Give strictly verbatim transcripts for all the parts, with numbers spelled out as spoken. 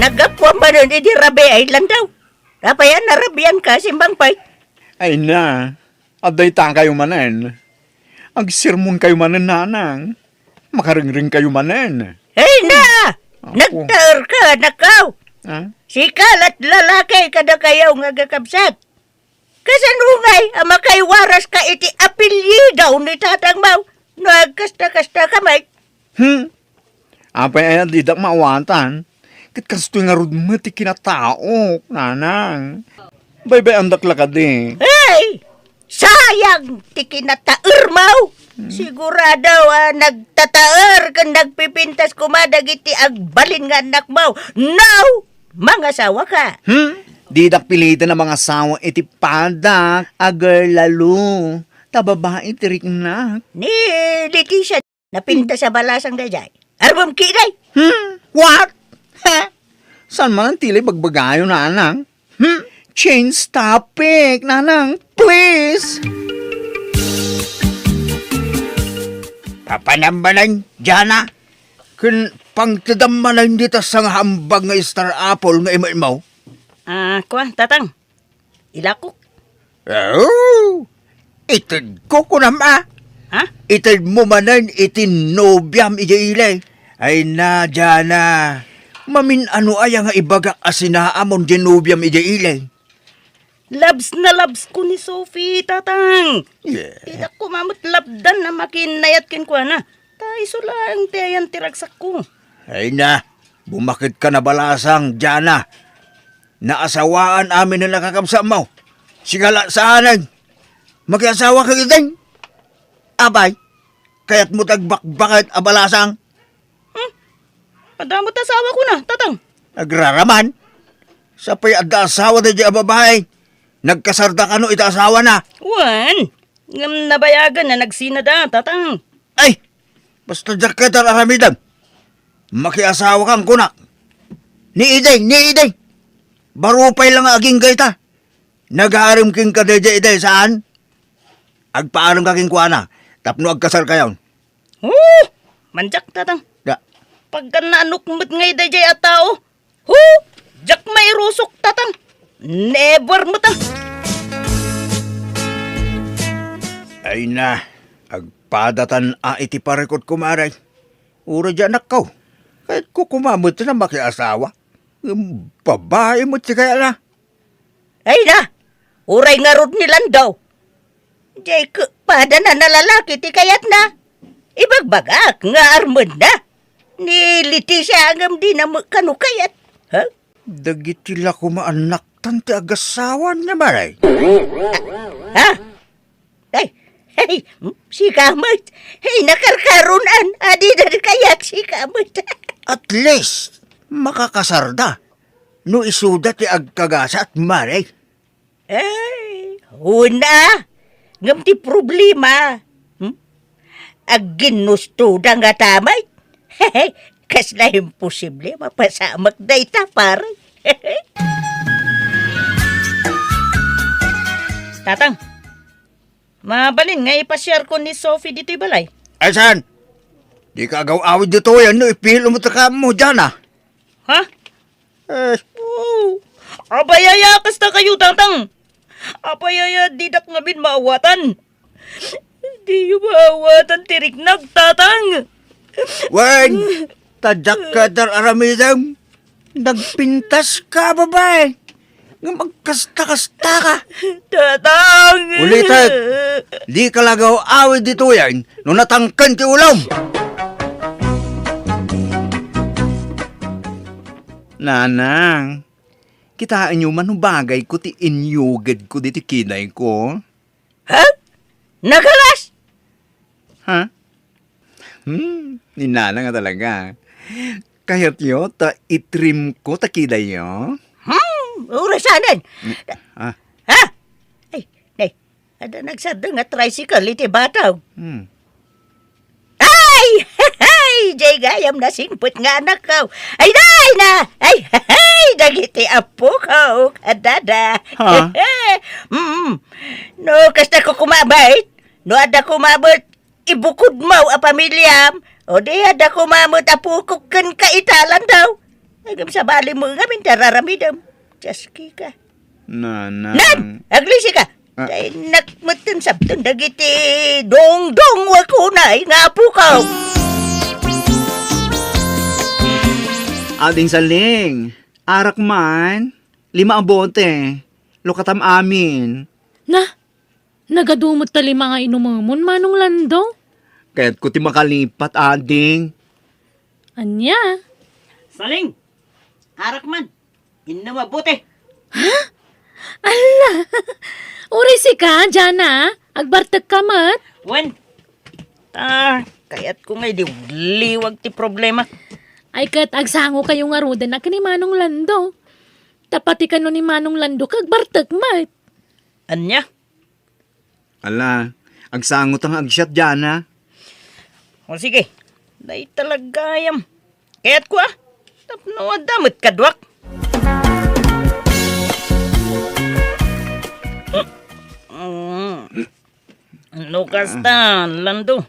Naggapuam manen idi rabii, Landaw. Apay a narabianka, Simbang Pay? Ay na, adda itakayo manen. Agsermonkayo manen, nanang. Makaringringkayo manen. Ay na! Apo. Nagtaerka, anakko. Ha? Sika lat lalaki kadakayo nga agkakabsat. Kasano ngay a makawaras ka iti apelyido ni tatangmo no agkasta-kasta ka met? Hmm? Apay aya didak maawatan? Ket kastoy ngarud met ti kinataok, nanang. Baybay-andak la kadi. Ay! Sayang ti kinataermo! Hmm. Sigurado a nagtataer ken nagpipintas koma dagiti agbalin nga annakmo. No! Mangasawa ka. Hmm? Didak piliten a mangasawa iti padak a girl lalo. Ta babai ti riknak. Ni Leticia, napintas a balasang daydiay. Armem ketdi? Hmm? What? Ha? Saan man ti ibagbagayo, nanang? Hmm? Change topic, nanang. Please. Papanam manen, Jana. Ken pangtedam manen dita sangahambag nga star apple nga imetmo. Ah, kua, tatang. Ilakok. Oh, itedko, kunam a. Ha? Itedmo manen iti nobiam idiay ili. Ay na, Jana. Mamin-ano aya nga ibagak a sinaamon diay nobiam idiay ili? Loves na loves ko ni Sophie, tatang. Yeah. Didak koma met lapdan a makiinnayat kenkuana. Ta isu laeng ti ayan ti ragsakko. Ay na, bumaket ka na balasang, Jana. Naasawaan amin ni nakakabsatmo. Sika la saanen. Makiasawa ka ketdin. Apay, kayatmo ti agbakbaket a balasang? Hmm? Adda met asawakona, tatang. Agraraman. Sapay adda asawa daydiay a babai. Nagkasarda kano iti asawana? Wen, ngem nabayagen a nagsinada, tatang. Ay! Basta diak ket ar-aramidem. Makiasawakan kunak. Ni Ideng, ni Ideng. Baro pay la nga agingga ita. Nagarem kenka daydiay, Ideng, saan? Agpaarem ka kenkuana tapno agkasarkayon. Oh! Mandiak, tatang. Da. Pagka naanok met ngay daydiay a tao, hu! Diak mairusok, tatang. Never met, ah. Ay na, agpadatan a iti parikut, kumare. Uray di anakko. Kayatko koma met a makiasawa. Ngem babai met ti kayatna. Ay na, uray ngarud ni Landaw. Diay kepadanan a lalaki ti kayatna. Ibagbagak nga armenna. Ni Leticia ngem dina met kano kayat. Ha? Dagiti la koma annaktan ti agasawan nga maray. Ha? Ay, ay, sika met. Ay, nakarkaronan. Adida kayat sika met. At least, makakasarda. No isuda ti agkagasat, mare. Ay, una. Ngem ti problema, hmm? Agginnustoda nga tamay. Kasla imposible mapasamak dayta, pare. Tatang, mabalin nga ipasiarko ni Sophie ditoy balay? Ay, saan? Dika agaw-awid ditoy, no ipilo mo ta kamo, Jana. Ha? Eh. Oh, apay aya kasta kayo, tatang? Apay aya didak ngamin maawatan? Diyo maawatan ti riknak, tatang. Wen, ta diak ket ar-aramidem. Nagpintas ka, babai. Ngem agkasta-kasta ka. Tatang! Ulitek, dika la agaw-awid ditoyen no natangken ti ulom. Nanang, kitaenyo man no bagayko ti inyugedko ditoy kidayko. Ha? Nagalas? Ha? Hmm, ni Nanang a talaga. Kayatyo ta itrimko ta kidayo? Hmm, urasanen. Ah. Ha? Ay, nay, adda nagsardeng nga tricycle iti bataw. Hmm. Ay! Ay! Jay gayam nasingpet nga anakko. Ay, day na! Ay! Ay! Dagiti apoko, kadada. Ha? Mm. No, kasta ko kumabait. No, adda kumabait, ibukod mo a pamiliam. O di, adda kumamot a pukok ken kaitalan daw. Ngem sabali mo ngamin ti ar-aramidem. Dios, Kika. Nanang. Nan! Aglisika! Ah. Tay nakmetten sabten dagiti dongdong wakunay nga apukaw. Ading Saling, arak man, lima a bote, lukatam amin. Na, nagadu met ta lima nga inumemon, Manong Lando? Kayatko ti makalipat, ading. Ania? Saling, arak man. Innem a bote. Ha? Ala! Uray sika, Jana, agbartek ka met? Wen. Ah, kayatko nga idiwliwag ti problema. Ay, ket agsango kayo ngaruden a ken ni Manong Lando. Ta pati kano ni Manong Lando, agbartek met. Ania? Ala, agsango ta nga agsiat, Jana. O sige, dayta la gayam. Kayatko, a. Tapno adda met kaduak. Mm. No kasta, Lando,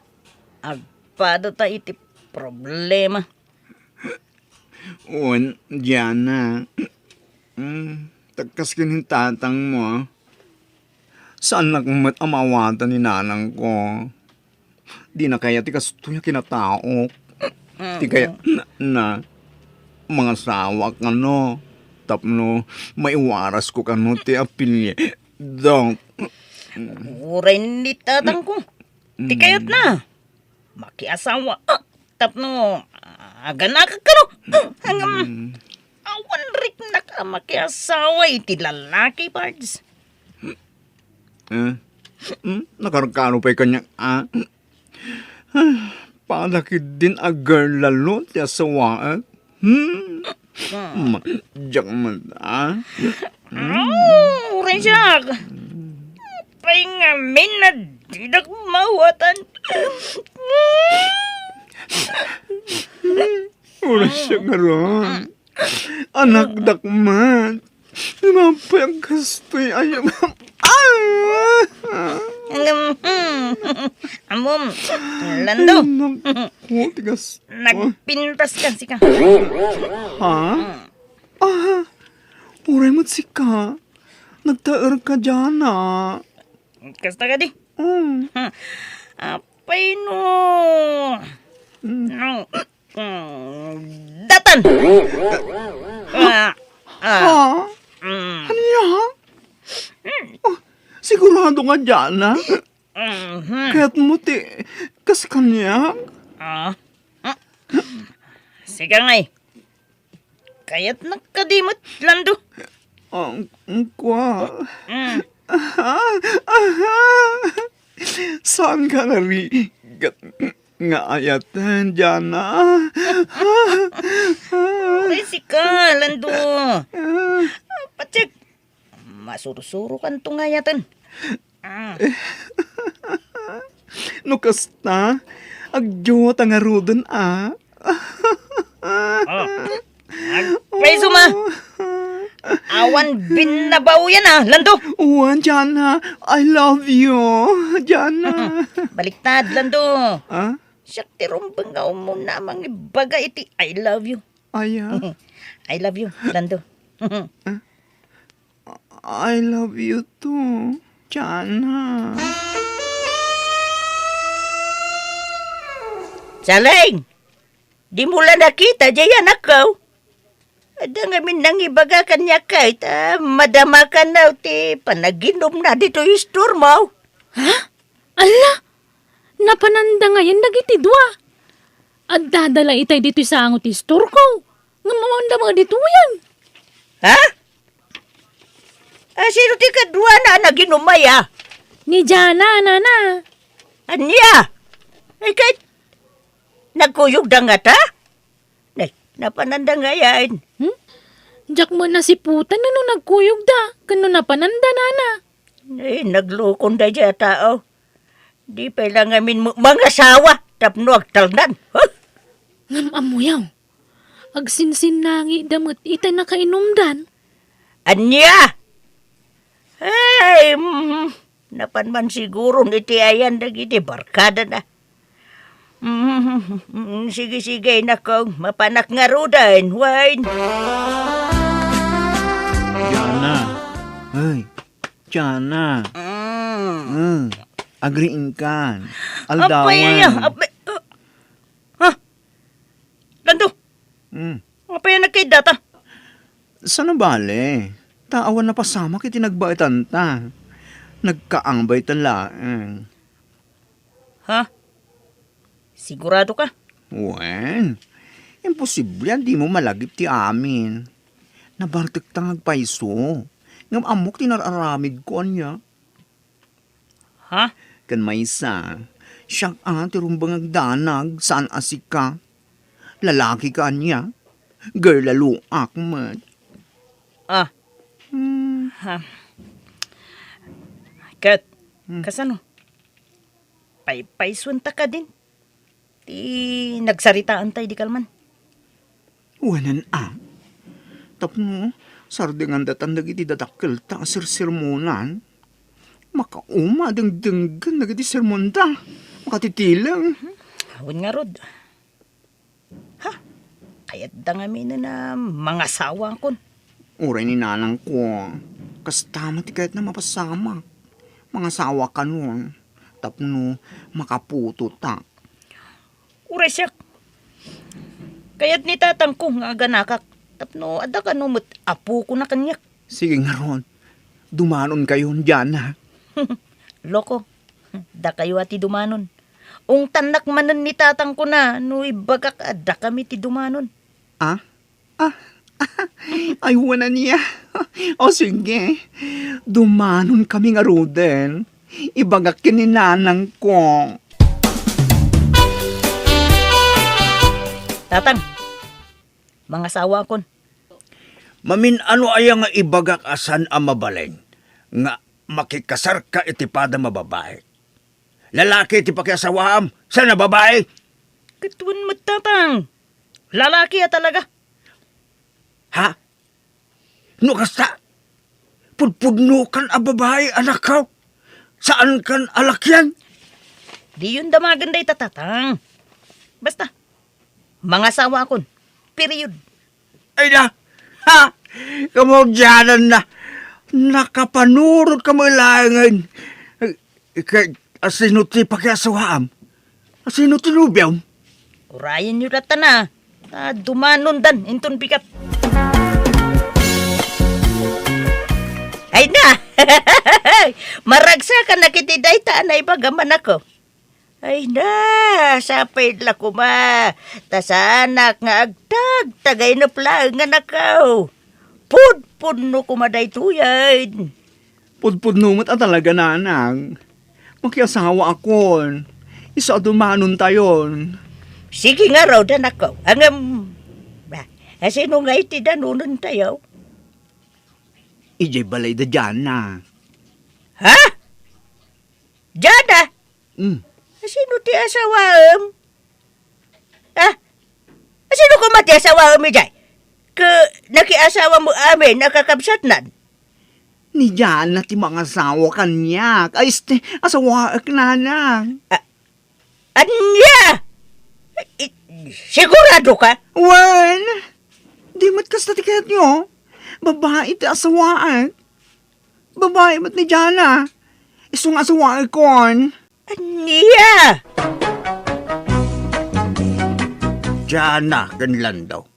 agpada ta iti problema. Wen, Jana. Mm, ta kas ken ni tatangmo, a. Saannak met a maawatan ni nanangko. Dina kayat ti kastoy a kinataok. Ti kayatna, mangasawa kano. Tapno maiwarasko kano ti apelyido. Uray ni tatangko. Ti kayatna. Makiasawa, ah, tapno, ah, aganakak kano. Ah, ngem, awan riknak a makiasawa iti lalaki, Pards. Eh? Hmm? Nakarkano pay kaniak, a? Ah, pada ketdin a girl lalo ti asawaek. Hmm? Diak met, a? Oh, uray siak. Apay ngamin a didak maawatan? Uray siak ngarud. Anakdak met. Apay a kastoy a, ah! Ammom, Lando. Ay, naku, tigas. Nagpintas ka, sika. Ha? Ah, uray met sika. Nagtaer ka, Jana. Kasta kadi? Mm. Apay no. Mm. No. Mm, datan! Ah, ah. Ha? Mm. Ania? Mm. Oh, sigurado nga Jana? Mhm. Kayatmo ti kas kaniak? Ah. Mm. Sika ngay. Kayatnak kadi met, Lando? Ang, ang kwa. Mm. Aha, aha. Saan ka narigat nga ayaten, Jana? Uray sika, Lando. Patiek, masursurokan to nga ayaten. Ah. No kasta, agdiawta ngaruden, a. Oh. Agpayso ma. Awan binnabaoyan, a, Lando. Wen, Jana. I love you, Jana. Baliktad, Lando. Ah? Siak ti rumbeng nga umuna a mangibaga iti I love you. Aya? I love you, Lando. I love you too, Jana. Saling! Dimo la nakita, jay anakko? Adda ngamin nangibaga kaniak, kayat a madamakan ti panaginumna ditoy istormo. Ha? Alla! Napananda ngayen dagiti dua. Addada la itay ditoy sango ti istorko. Ngem awan da ditoyen. Ha? A, sino ti kaduana a naginum aya? Ni Jana, nana. Ania? Ay, ket nagkuyogda ngata? Nay, napananda ngayen. Hmm? Diak met nasiputan no nagkuyogda, ken no napananda, nana. Ay, naglukon daydiay a tao. Di pay la ngamin mo-, mangasawa tapno agtalnan. Huh? Ngem ammoyo, agsinsinnangida met ita nakainumdan. Ania? Ay, mm, napan man siguron iti ayan dagiti barkadana. Mm, sige, sige, nako, mapanak ngaruden, wen. Jana. Ay, Jana. Mm. Mm. Agriingkan. Apay, aldawan. Apay, uh, ha? Lando? Mm. Apay, nagkaidata? Saan a bale? Ta awan napasamak iti nagbaetanta. Nagkaangbay ta laeng. Ha? Sigurado ka? Wen, imposible a dimo malagip ti amin. Nabartekta nga agpayso. Ngem ammok ti nar-aramidko ania. Ha? Ken maysa, siak a ti rumbeng agdanag, saan a sika. Lalaki ka ania? Girl a luak met. Ah. Hmm. Ha. Ket, hmm, kasano? Paypaysuenta kadin ti nagsaritaanta idi kalman. Wen a. Tapno sardengandatan dagiti dadakkelta a sersermonan. Makauma a dengdenggen dagiti sermonda. Makatitileng. Wen ngarud. Ha? Kayatda ngamin a mangasawakon. Uray ni nanangko, kasta met ti kayatna mapasamak. Mangasawa kanon, tapno makaputotak. Uray siak. Kayat ni tatangko nga aganakak, tapno adda kano met apokona kaniak. Sige ngarud, dumanonkayon, Jana. Loko, dakayo a ti dumanon. Ungtannak manen ni tatangko na no ibagak a dakami ti dumanon. Ah? Ah? Ay, wen ania. O sige, dumanonkami ngaruden. Ibagak ken ni nanangko. Tatang, mangasawakon. Mamin-ano aya nga ibagak a saan a mabalin nga makikasarka iti padam a babai? Lalaki ti pakiasawaam, saan a babai? Ket wen met, Tatang. Lalaki a talaga. Ha? No kasta, pudpudnokan a babai, anakko. Saankan a lakian. Diyon damagen dayta, Tatang. Basta, mangasawakon. Period. Ay na! Ha! Kamaudianan na! Nakapanurot ka met laengen. Ket asino ti pakiasawaam? Asino ti nobiom? Urayenyo latta na. Ta dumanondan inton bigat. Ay na! Maragsakan na kiti dayta a naibagam, anakko. Ay na, sapay la koma, ta saanak nga agtagtagaynup laeng, anakko. Pudpudno koma daytoyen. Pudpudno met a talaga, nanang. Makiasawaakon. Isu a dumanontayon. Sige ngarud, anakko. Ngem, ba, asino ngay ti danonentayo? Idiay balay da Jana. Ha? Jana? Mm. Asino ti asawaem? Ah? Asino koma ti asawaem idiay? Ket nakiasawam amin a kakabsatnan? Ni Jana ti mangasawa kaniak. Ay, este, asawaek, nanang. Ah, ania? I-, sigurado ka? Wen, di met kasta ti kayatyo. Babai ti asawaek. Babai met ni Jana. Isu nga asawaekon. Ania? Jana ken Lando,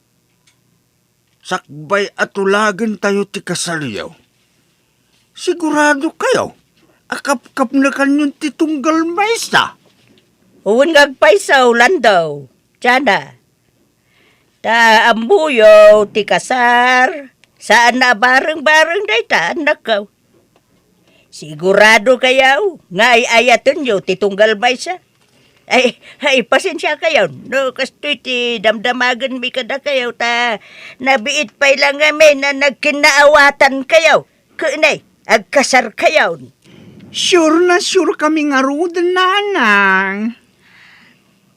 sakbay a tulagentayo ti kasaryo, sigurado kayo a kapkapnekanyon ti tunggal maysa? Wen nga agpayso, Lando, Jana. Ta ammoyo ti kasar, saan a bareng-bareng dayta, annakko. Sigurado kayo nga ay-ayatenyo ti tunggal maysa? Ay, ay, pasensia kayo no kastoy ti damdamagenmi kadakayo, ta nabiit pay la ngamin a nagkinnaawatan kayo. Ket nay, agkasar kayon. Sure na sure kami ngaruden, nanang.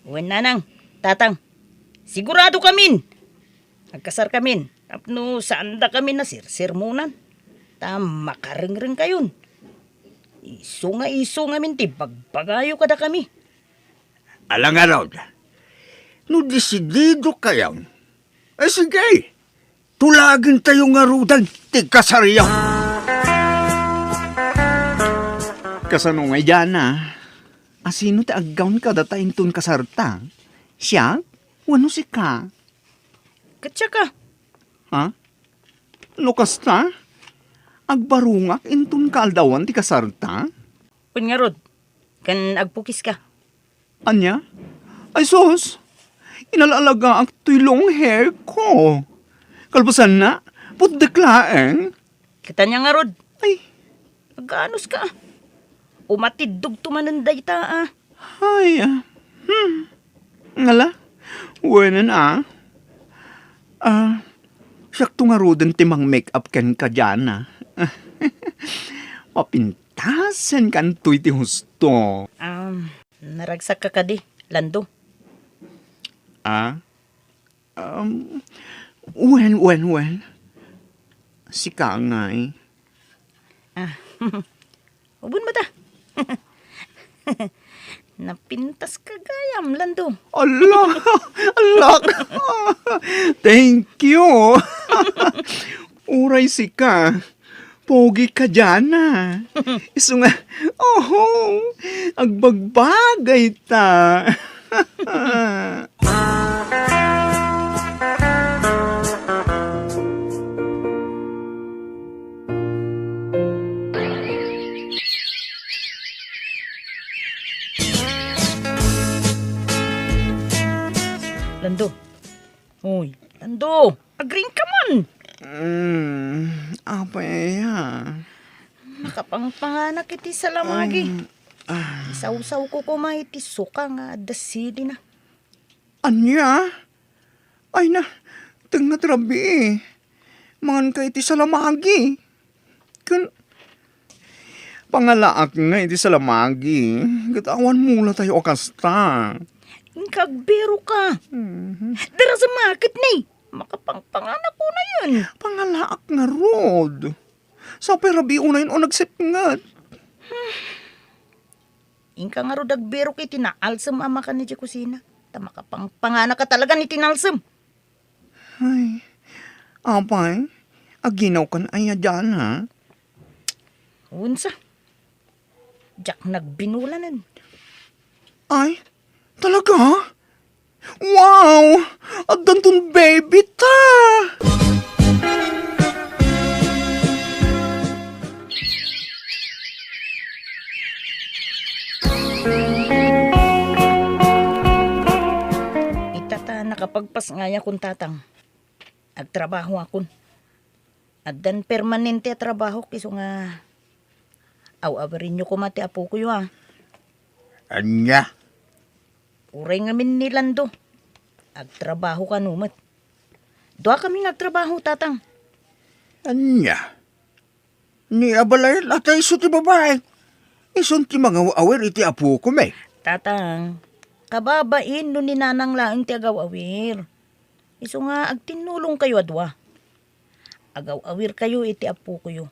Wen, nanang, tatang, sigurado kamin. Agkasar kamin. Tapno saanda kami a sersermonan. Ta makarengreng kayon. Isu nga isu ngamin ti bagbagayo kadakami. Ala ngarud, no desidido kayo, ay sige, tulagentayo ngaruden ti kasaryo. Kasano nga, Jana? Asino ti aggawn kadata inton kasarta? Siak? Wenno sika? Ket siaka. Ha? No kasta, agbarungak inton kaaldawan ti kasarta? Wen ngarud, ken agpukiska. Ania? Ay sus! Inala-alagaak toy long hair ko. Kalpasanna, putdek laeng. Ket ania ngarud? Ay. Agkaanuska? Umatiddogto manen dayta, a. Ay, ah. Hmm. Ngala? Wenen, a. Ah, siakto ngaruden ti mang-make-up kenka, Jana. Mapintasenkantoy ti husto. Um, naragsakka kadi, Lando? Ah? Um, wen, wen, wen. Sika ngay. Ah, ubon mo ta. Napintaska gayam, Lando. Ala! Ala! Thank you! Uray sika, pogi ka, Jana. Isu nga, oho, agbagbagay ta. Lando. Hoy, Lando! Agring ka man! Mm, apay aya? Makapangpanganak iti salamagi. Um, ah. Isawsawko koma iti suka nga adda silina. Ania? Ay na, tengnga ti rabii. Manganka iti salamagi. Ken, pangalaak nga iti salamagi. Ket awan mulatayo a kasta. Inka agbiroka. Mhm. Dara sa market ni. Makapangpanganak unayen. Pangalaak ngarud. Sapay rabii unayen o nagsipnget. Inka ngarud agbirok iti naalsem a makan idiay kusina. Ta makapangpanganaka talaga iti naalsem. Ay, apay, aginawkan aya, Jana? Unsa? Diak nagbinulanen. Ay, talaga? Wow! Addanton baby ta! Ita ta nakapagpasngayakon, Tatang. Agtrabahoakon. Addan permanente a trabahok, isu nga aw-awirenyo koma ti apokoyo, a. Ania? Uray ngamin ni Lando. Agtrabaho kano met. Duakami nga agtrabaho, Tatang. Ania? Ni abalayan a ta isu ti babai. Isun ti mangaw-awir iti apokon, e. Tatang, kababain no ni Nanang laeng ti agaw-awir. Isu nga agtinnulongkayo a dua. Agaw-awirkayo iti apokoyo.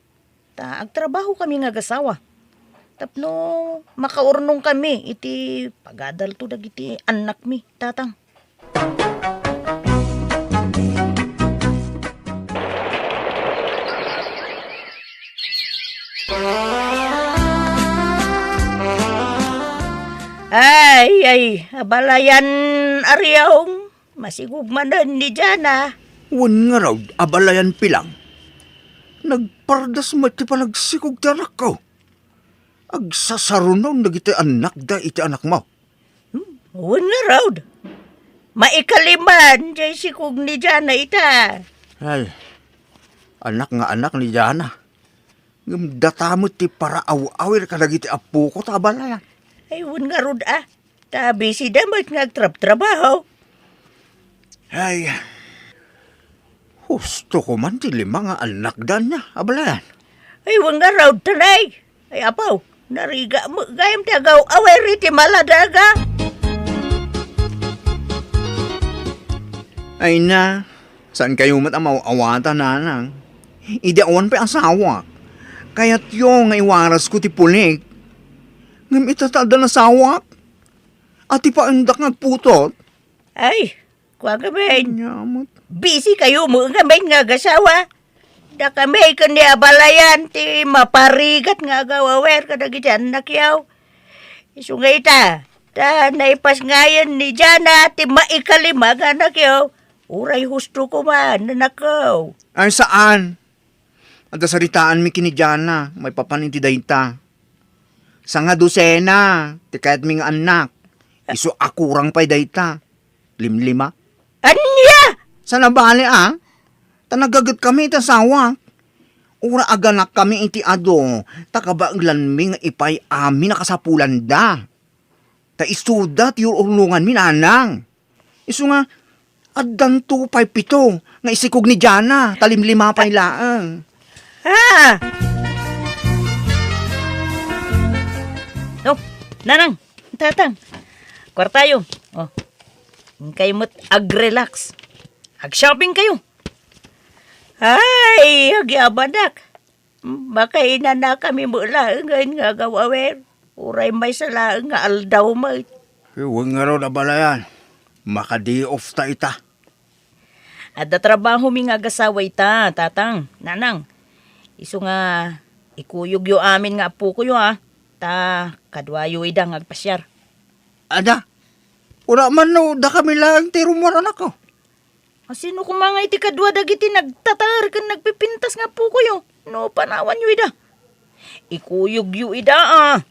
Ta agtrabahokami nga agasawa. Tapno makaurnongkami iti pagadalto dagiti annakmi, Tatang. Ay, ay, abalayan, Ariong. Masikog manen ni Jana. Wen ngarud, abalayan, Pilang. Nagpardas met ti panagsikog ti anakko. Agsasarunon dagiti annakda iti anakmo. Hmm, wen ngarud. Maikaliman jay sikog ni Jana ita. Ay, anak nga anak ni Jana. Ngem data met ti paraaw-awir kadagiti apoko ta abalayan. Ay, wen ngarud, a. Ta bisida met nga agtrabtrabaho. Ay, husto ko man ti lima nga annakda ania, abalayan. Ay, wen ngarud, tanay. Ay, apo, narigat met gayam ti agaw-awir iti maladaga. Ay na, saankayo met a maaw-awatan, Nanang. Idi awan pay asawak, kayatyo nga iwarasko ti pulik. Ngem ita ta addan asawak, Ati paendak nga agputot? Ay, kua ngamin. Ania met? Busy kayo mo ngamin nga agasawa. Dakami ken ni abalayan ti maparigat nga agaw-awer kadagiti annakyo. Isu nga ita, ta naipasngayen ni Jana ti maikalima nga annakyo. Uray husto koma, anakko. Ay, saan? Adda saritaanmi ken ni Jana maipapan iti dayta. Sanga dosena ti kayatmi nga annak. Isu a kurang pay dayta. Limlima. Ania? Saan a bale, a? Ta nagagetkami iti asawak. Uray aganakkami iti adu, ta kabaelanmi nga ipay amin a kasapulanda. Ta isuda ti ur-urnonganmi, nanang. Isu nga, addanto pay pito nga isikog ni Jana, ta limlima pay laeng. Ah! No, nanang, tatang, kuartayo. Oh. Inkayo met ag-relax. Ag-shopping kayo. Ay, agyamanak. Makainanakami met laengen nga agaw-awer. Uray maysa laeng nga aldaw met. Wen ngarud, abalayan. Maka-day off ta ita. Adda trabahomi nga agasawa ita, tatang, nanang. Isu nga, ikuyogyo amin nga appokoyo, a. Ta, kaduayo ida nga agpasiar. Ada, ura man no dakami laeng ti rummuar, anakko. A, sino koma nga iti kadua dagiti nagtataer ken nagpipintas nga appokoyo? No panawanyo ida. Ikuyogyo ida, a.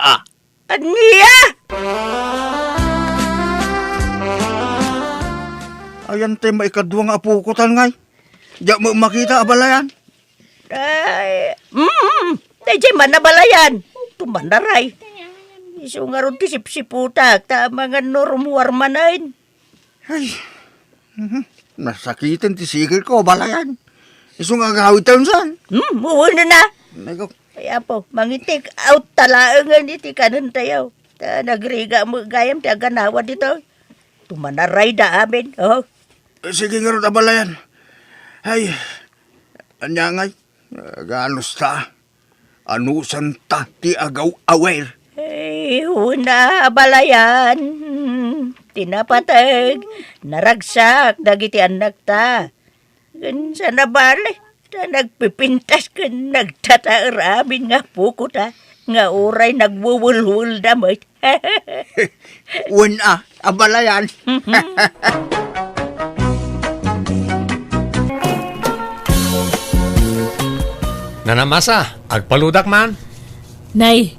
Ah. Ania? Ayan ti maikadua nga appokotan, ngay. Diak met makita, abalayan. Ay, mm, daydiay man, abalayan. Tumanaray. Isu ngarud ti sipsiputak, ta amangan no rummuar manen. Ay, mhm. Nasakiten ti sikirko, abalayan. Isu nga agawidtayon, saan? Hmm, wen na. Nako. Ay, apo, mangi-take out ta laengen iti kanentayo. Ta nagrigat met gayam ti aganawa ditoy. Tumanarayda amin, oh. Eh, sige ngarud, abalayan. Ay, ania ngay? Aganusta? Anusanta ti agaw-awer? Ay, wen a, abalayan. Ti napateg, naragsak dagiti annakta. Ken saan a bale, ta nagpipintas ken nagtataer amin nga apokota, nga uray nagwewelwelda met. Wen a, abalayan. Nanamasa, agpaludak man. Nay,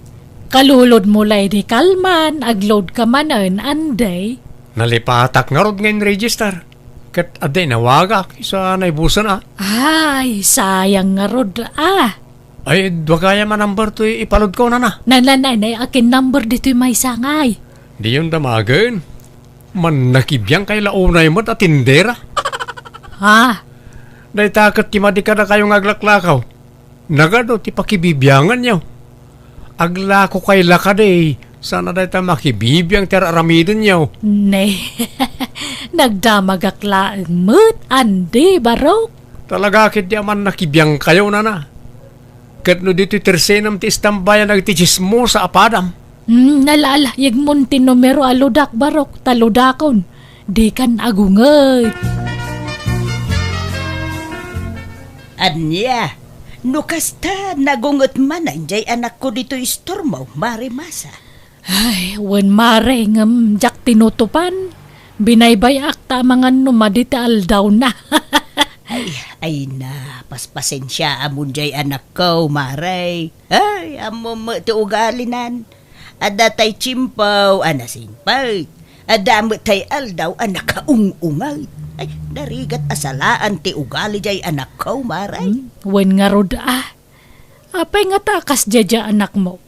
kalulodmo lay di kalman, agload ka manen, anday? Nalipatak ngarud nga in-register. Ket adda inawagak, isu a naibusen a. Ay, sayang ngarud a. Ay, dua gayam a number toy ipalodko, nana. Nananay, nay, akin number ditoy maysa ngay. Diyon damagen. Mannakibiang kay la unay met a tindera. Ha? Dayta ket ti madi kadakayo nga aglaklakaw. Nagadu ti pakibibianganyo. Aglako kay la kadi, sana dayta makibibiang ti ar-aramidenyo. Ne, nagdamagak laeng met, andi, Barok. Talaga ketdi a mannakibiangkayo, nana. Ket no ditoy tersenem ti istambayan dagiti chismosa a padam. Hmm, ala, ala, yegmon ti numero a ludak, Barok, ta ludakon. Dikan agunget. Ania? No kasta, nagunget manen jay anakko ditoy istormo, Mare Masa. Ay, wen Mare, ngem diak tinutupan. Binaybay-ak ta amangan no madi ti aldawna. Ay, ay na, paspasensiaamon jay anakko, Mare. Ay, ammom met ti ugalinan. Adda tay tiempo a nasingpet. Adda met tay aldaw a nakaung-unget. Ay, narigat a salaan ti ugali jay anakko, Mare. Hmm, wen ngarud a. Apay ngata a kasdiay jay anakmo?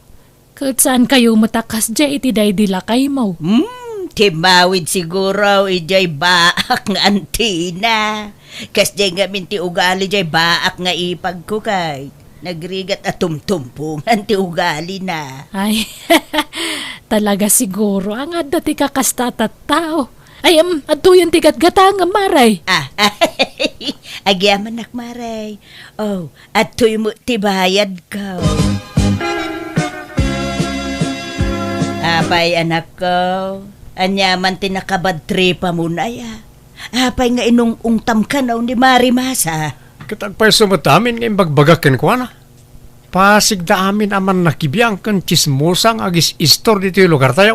Ket saankayo met a kasdiay iti daydi lakaymo? Hmm, timmawid siguro idiay baak nga antina. Kasdiay ngamin ti ugali jay baak nga ipagko kay. Nagrigat a tumtumpongan ti ugalina. Ay, talaga siguro a nga adda ti kakasta a tattao. Ay, em, adtoyen ti gatgatangem, Mare. Ah, agyamanak, Mare. Oh, adtoy met ti bayadko. Apay, anakko, ania man ti nakabadtripamon aya? Apay nga inung-ungtam kano ni Mari Masa? Ket agpayso met amin nga imbagbagak kenkuana. Pasigda amin a mannakibiang ken tsismosa nga agis-istor ditoy lugartayo.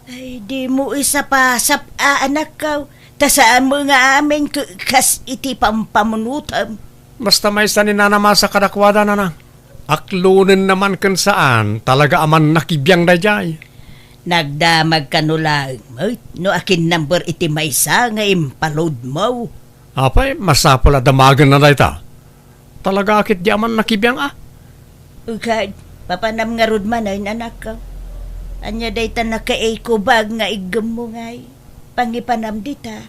Ay, dimo isapasap a, anakko. Ta saan met nga amin ke-, kas iti pampamunotem. Basta maysa ni Nana Masa kadakuada, nanang. Aklonenna man ken saan, talaga a mannakibiang daydiay. Nagdamag kano laeng met no akin number iti maysa nga impalodmo. Apay, masapul a damagenna dayta. Talaga a ketdi a mannakibiang a. Ugad, papanam ngarud manen, anakko. Ania dayta nakaikubag nga iggemmo ngay? Pangipanam dita.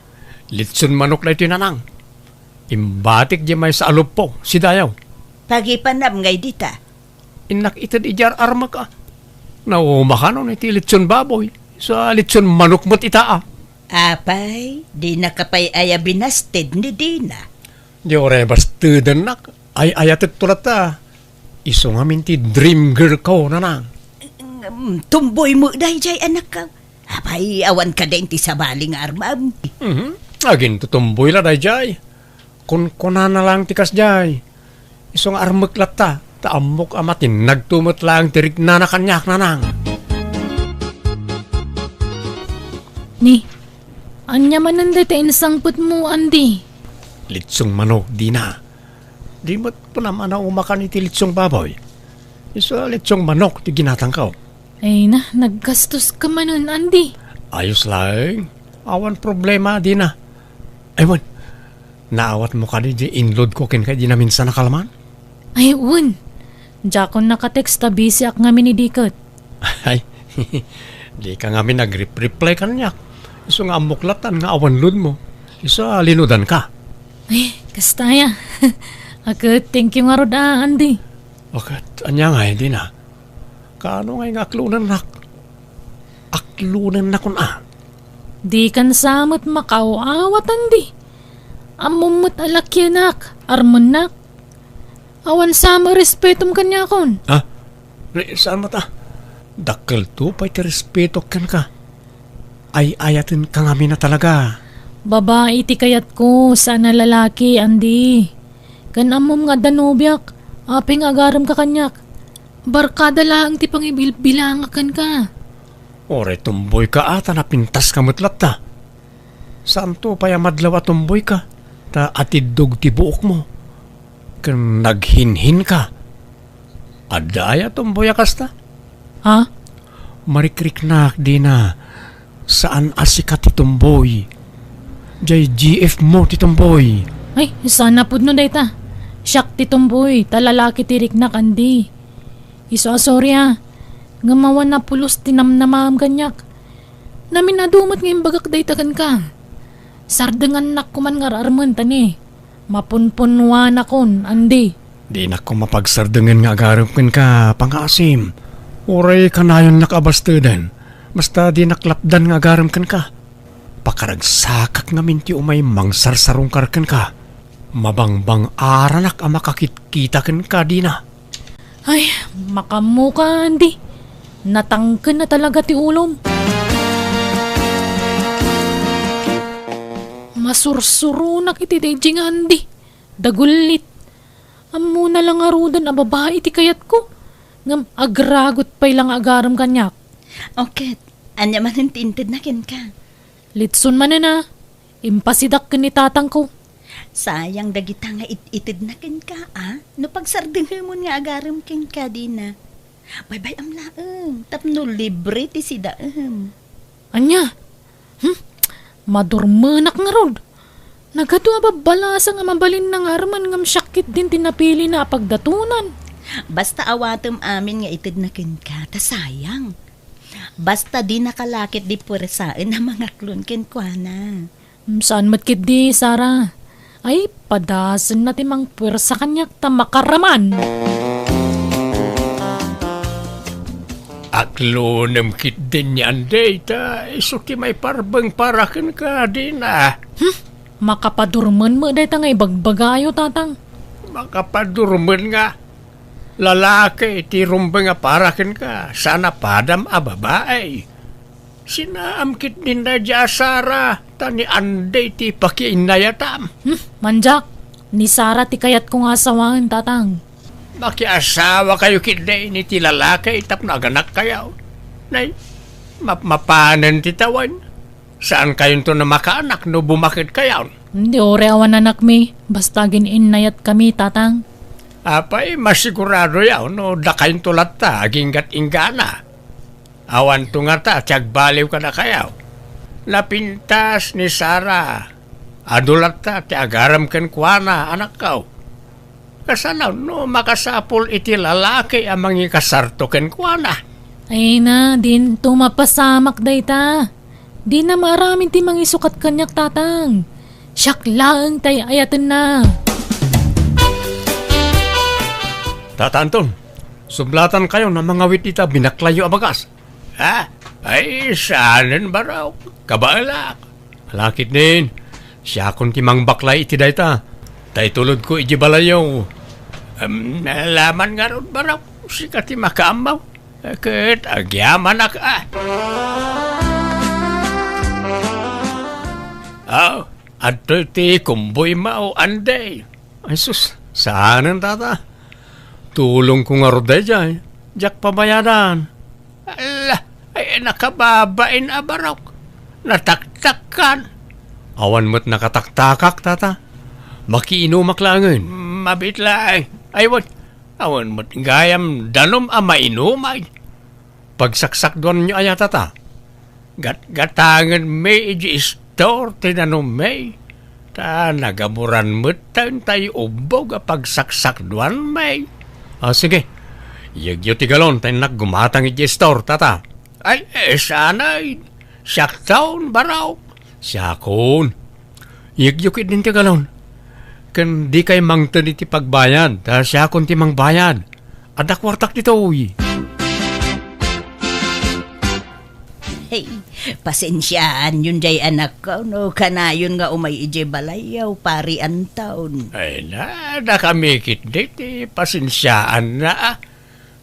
Litson manok daytoy, nanang. Imbatik di maysa a luppo, sidayaw. Pagipanam ngay dita. Innak ited idiay ar-armek a. Nauma kanon iti litson baboy. Sa litson manok met ita a. Apay, dinaka pay aya binasted ni Dina? Di uray bastedennak. Ay-ayatekto latta. Isu ngamin ti dream girl ko, nanang. Ngem, tomboy met daydiay, anakko. Apay, awan kadi ti sabali nga armam? Mhm. Agintotomboy la daydiay. Kunkunana laeng ti kasdiay. Isu nga armek latta, ta ammok a matinnagto met laeng ti riknana kaniak, nanang. Ni, ania manen dayta insangpetmo, Andy? Litsong manok, Dina. Di met kunam a naumakan iti litsong baboy. Isu a litsong manok ti ginatangko. Ay na, naggastos ka manen, Andy. Ayos laeng. Awan problema, Dina. Ay, wen. Naawatmo kadi di inlod ko kenka idi naminsan a kalman? Ay, wen. Diakon nakatext ta busy ak ngamin idi ket. Ay, di ka ngamin nag-rep-reply kaniak. Isu nga ammok latan nga awan load mo. Isu a linudan ka. Ay, kasta aya. Aket, thank you ngarud a, Andy. Aket, ania ngay, Dina? Kaano ngay nga aklonennak? Aklonennakon a. Dikan sa met makaawatan di. Ammom met a lakienak, armennak. Awan sa met respetom kaniakon. Ha? Re-, saan met a? Dakkelto pay ti respeto kenka. Ay-ayatenka ngamin a talaga. Babai ti kayatko, saan a lalaki, Andy. Ken ammom nga adda nobiak, apay nga agaremka kaniak? Barkada laeng ti pangibilbilangak kenka. Uray tomboyka a ta napintaska met latta. Saanto pay a madlaw a tomboyka, ta atiddog ti buokmo. Ken naghinhinka. Adda aya tomboy a kasta? Ha? Marikriknak, Dina. Saan a sika ti tomboy. Jay G F mo ti tomboy. Ay, saan a pudno dayta. Siak ti tomboy, ta lalaki ti riknak, Andy. Isu a sorry a. Ngem awan a pulos ti namnamaem kaniak. Namin-adu met nga imbagak dayta kenka. Sardengannak koman nga ar-armen ta ni. Mapunpunnuanakon, Andy. Dinak koma pagsardengen nga agarem kenka, pangngaasim. Uray kanayonnak a basteden. Basta dinak lapdan nga agarem kenka. Pakaragsakak ngamin ti umay mangsarsarungkar kenka. Mabangbang-aranak a makakitkita kenka, Dina. Ay, makaammoka, Andy. Natangken na talaga ti ulom. Masursuronak iti daydi nga Andy. Dagullit. Ammona la ngaruden a babai ti kayatko. Ngem agragot pay la nga agarem kaniak. O ket, ania manen ti intedna kenka? Litson manen a. Impasidak ken ni tatangko. Sayang dagita nga it-itedna kenka, a? No pagserdengemon nga agarem kenka, Dina. Baybay-am laeng, tapno libre ti sidaem. Ania? Hmm? Madurmenak ngarud. Nagadu a babbalasang a mabalinna nga armen ngem siak ketdin ti napilina a pagdatonan. Basta awatem amin nga itedna kenka, ta sayang. Basta dinaka la ketdi puersaen a mangaklon kenkuana. Hmm, saan met ketdi, Sara? Ay, padasenna ti mangpuersa kaniak ta makaraman. Aklonem ketdin ni Andy ta isu ti maiparbeng para kenka, Dina. Hmm? Makapadurmen met dayta nga ibagbagayo, Tatang. Makapadurmen nga? Lalaki ti rumbeng a para kenka, saan a padam a babai. Sinaam ketdin daydiay a Sara, ta ni Andy ti pakiinnayatam. Hmm, mandiak, ni Sara ti kayatko nga asawaen, Tatang. Makiasawakayo ketdi iti lalaki tapno aganakkayo. Nay, mapmapanen ti tawen. Saankayonto a makaanak no bumaketkayon. Di uray awan anakmi, basta agin-innayatkami, Tatang. Apay, masiguradoyo no dakayonto latta aginggat-inggana. Awanto ngata ti agbaliw kadakayo. Napintas ni Sara. Adu latta ti agaram kenkuana, anakko. Kasano no makasapul iti lalaki a mangikasarto kenkuana? Ay na, dinto mapasamak dayta. Dina maaramid ti mangisukat kaniak, Tatang. Siak laeng ti ay-ayatenna. Tata Anton, sublatankayo a mangawit ita binaklayyo a bagas. Ha? Ay, saanen, Barok. Kabaelak. Lakit nin, siakon ti mangbaklay iti dayta. Ta itulodko iti balayyo. Em, nalaman ngarud, Barok. Sika ti makaammo. Ket agyamanak a. Ah, adtoy ti kumboy mo, Andy. Ay sus, saanen, Tata. Tulongko ngarud daydiay. Diak pabayadan. Ala, ay nakababain a Barok. Nataktakkan. Awan met nakataktakak, Tata. Makiinumak laengen. Mabiit laeng. Ay, wen, awan met gayam danum a mainumay. Pagsaksakduanyo aya, Tata? Gatgatangenmi iti istor ti danummi, ta nagaburan metten tay ubbog a pagsaksakduanmi. Ah, sige. Iyegyo ti galon ta innak gumatang iti istor, Tata. Ay, eh, sanay. Siakton, Barok. Siakon. Iyegyo ketdin ti galon. Ken dikay mangted iti pagbayad, ta siakon ti mangbayad. Adda kuartak ditoy. Hey, pasensiaanyon jay anakko no kanayon nga umay idiay balayyo, Pari Anton. Ay na, dakami ketdi ti pasensiaanna, a.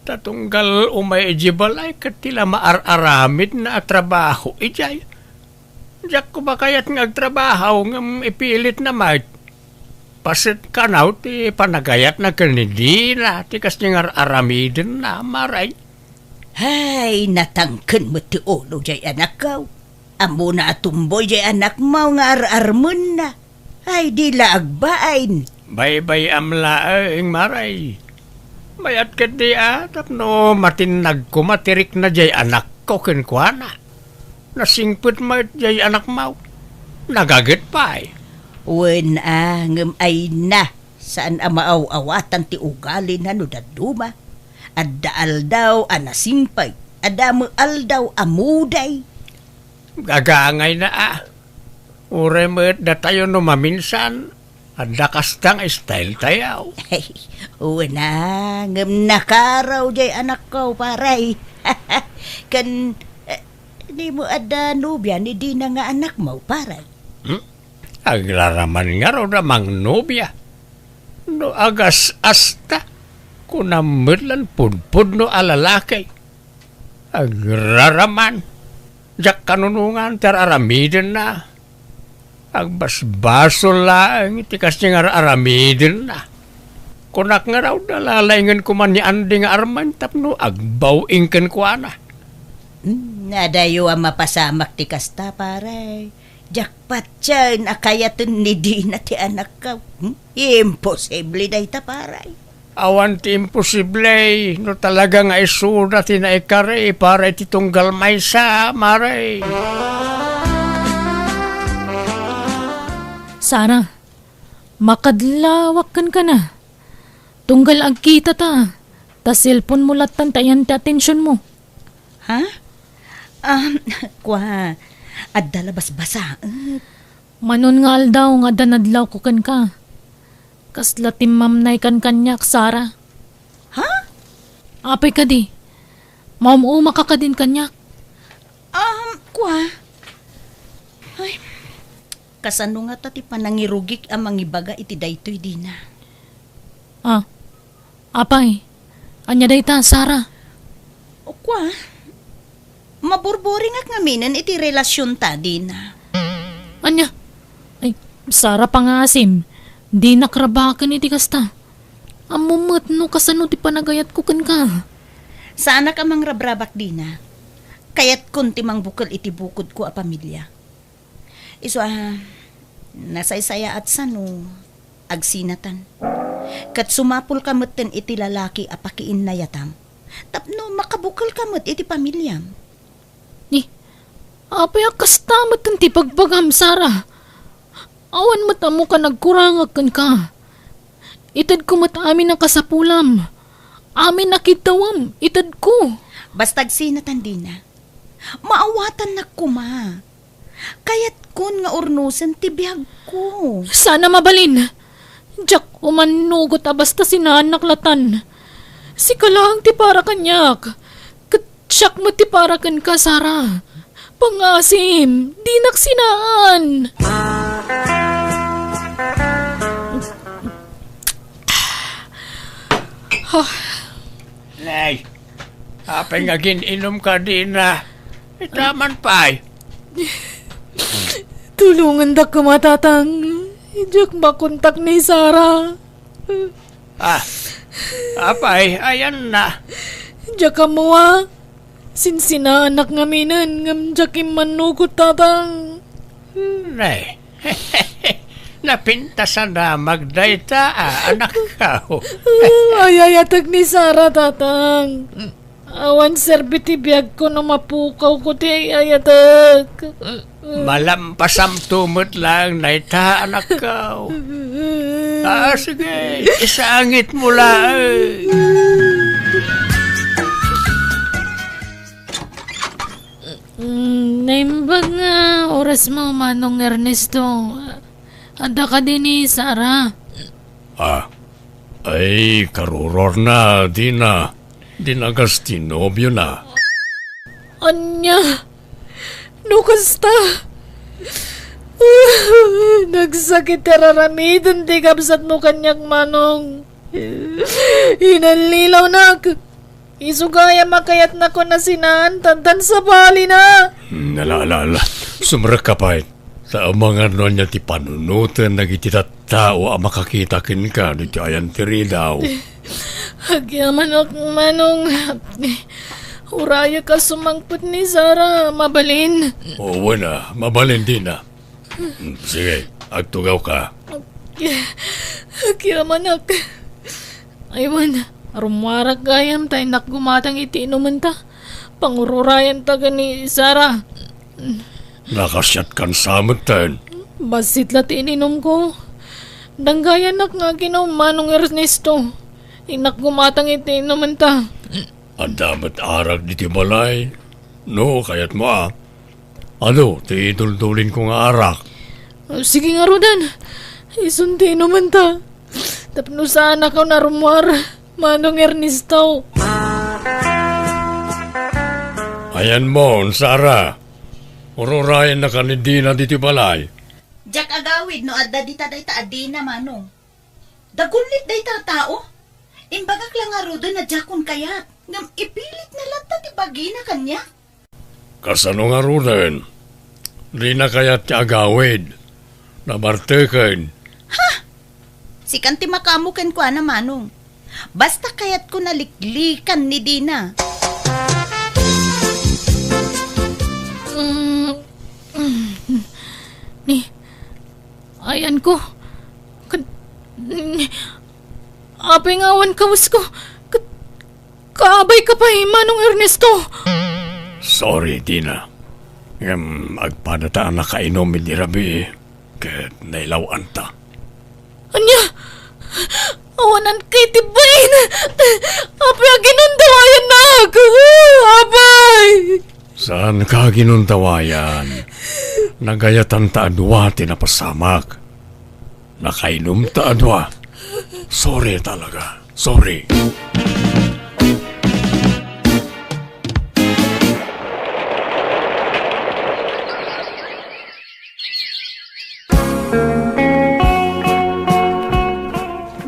Ta tunggal umay idiay balay ket ti la maar-aramidna a trabaho idiay. Diak koma kayat nga agtrabaho ngem ipilitna met. Paset kano ti panagayatna ken ni Dina ti kasdiay nga ar-aramidenna, Mare. Hay, natangken met ti ulo jay anakko. Ammona a tumboy jay anakmo nga ar-armenna. Ay, di la agbain. Baybay-am laeng, Mare. Mayat ketdi a tapno matinnag koma ti rikna jay anakko kenkuana. Nasingpet met jay anakmo. Nagaget pay. Wen a, ngem ay na, saan a maaw-awatan ti ugalina no dadduma. Adda aldaw a nasingpet, adda met aldaw a muday. Gagangayna a. Uray met datayo no maminsan, adda kasta nga style tayo. Ay, wen a, ngem nakaraw jay anakko, Pare. Ken, eh, dimo adda nobia ni Dina nga anakmo, Pare? Hmm? Agraraman ngarud a mangnobia. No agas-asta, kunam met lan pudpudno a lalaki. Agraraman. Diak kanunongan ti ar-aramidenna. Agbasbasol laeng ti kasdiay nga ar-aramidenna. Kunak ngarud a lalaingen koma ni Andy nga armen tapno agbaw-ing kenkuana. Hmm, adayo a mapasamak ti kasta, Pare. Diak patien a kayaten ni Dina ti anakko. Hmm? Imposible dayta, Pare. Awan ti imposible no talaga nga isuda ti naikari para iti tunggal maysa, Mare. Sara, makadlawak kenka. Tunggal agkita ta, ta cellphone mo lattan ti ayan ti atensiyon mo. Ha? Um, kua, adda la basbasaet. Manon nga aldaw nga adda nadlawko kenka. Kasla timmamnaykan kaniak, Sara. Ha? Apay kadi? Maum-umaka kadin kaniak? Um, kua? Ay, kasano ngata ti panangirugik a mangibaga iti daytoy, Dina? Ah, apay, Ania dayta, Sara? O kua, maburburingak ngaminen iti relasionta, Dina. Ania? Ay, Sara, pangaasim, dinak rabaken iti kasta. Ammom met no kasano ti panagayatko kenka. Saanak a mangrabrabak, Dina. Kayatkon ti mangbukel iti bukodko a pamilia. Isu a, nasaysayaat sano agsinatan. Ket sumapulka metten iti lalaki a pakiinnayatam tapno makabukelka met iti pamiliam. Ni, apay a kasta metten ti bagbagam, Sara? Awan met ammoka nagkurangak kenka. Itedko met amin a kasapulam. Amin a kiddawam, itedko. Basta agsinatan, Dina. Maawatannak koma. Kayatkon nga urnosen ti biagko. Saan a mabalin. Diak umannugot a basta sinaannak latan. Sika laeng ti para kaniak. Ket siak met ti para kenka, Sara. Pangaasim, dinak sinaan. Ah. Nay, apay nga agin-inumka, Dina? Ita man pay. Tulongandak koma, Tatang. Diak makontak ni Sara. Ah, apay, ayanna? Diak ammo a. Sinsinaannak ngaminen ngem diak immannugot, Tatang. Nay, napintasan a magdayta a, anakko. Ay-ayatek ni Sara, Tatang. Awan serbi ti biagko no mapukawko ti ay-ayatek. Malampasamto met laeng dayta, anakko. Ah, sige, isangitmo laeng. Mm, naimbag nga orasmo, Manong Ernesto. Adda kadi ni Sara? Ah, ay, karuruarna, Dina. Dinagas ti nobiona. Ania? No kasta? Nagsakit ti ar-aramiden ti kabsatmo kaniak, Manong. Inallilawnak. Isu gayam a kayatnakon a sinaantan, tan sabalina. Hmm, ala, ala, ala. Sumrekka pay. Ta amangan no ania ti panunoten dagiti tattao a makakita kenka no iti ayan ti ridaw. Agyamanak, Manong. Urayek a sumangpet ni Sara. Mabalin? O, wen a, mabalin, Dina. Mm, sige, agtugawka. Agyamanak. Ay wen, rummuarak gayam ta innak gumatang iti inumenta. Pangururayanta ken ni Sara. Nakasiatkan sa metten. Bassit la ti ininumko. Danggayannak nga aginum, Manong Ernesto. Innak gumatang iti inumenta. Adda met arak ditoy balay. No, kayatmo a. Adu ti iduldulinko nga arak. Sige ngaruden. Isun ti inumenta. Tapno saanakon a rummuar, Manong Ernesto. Ayanmon, Sara. Ururayennaka ni Dina ditoy balay. Diak agawid no adda dita dayta a Dina, Manong. Dagullit dayta a tao. Imbagak la ngaruden a diakon kayat, ngem ipilitna latta ti bagina kaniak. Kasano ngaruden? Dina kayat ti agawid. Nabarteken. Ha? Sikan ti makaammo kenkuana, Manong. Basta kayatko naliklikan ni Dina. Mm, mm, ni, ayanko. Ket, ni, apay nga awan kawesko. Ket, kaabayka pay, Manong Ernesto. Sorry, Dina. Ngem agpadata a nakainum idi rabii ket nailaw-anta. Ania? Awananka iti bain! Apay a ginundawayannak? Apay! Saanka a ginundawayan. Nagayatanta a dua ti napasamak. Nakainumta a dua. Sorry talaga. Sorry.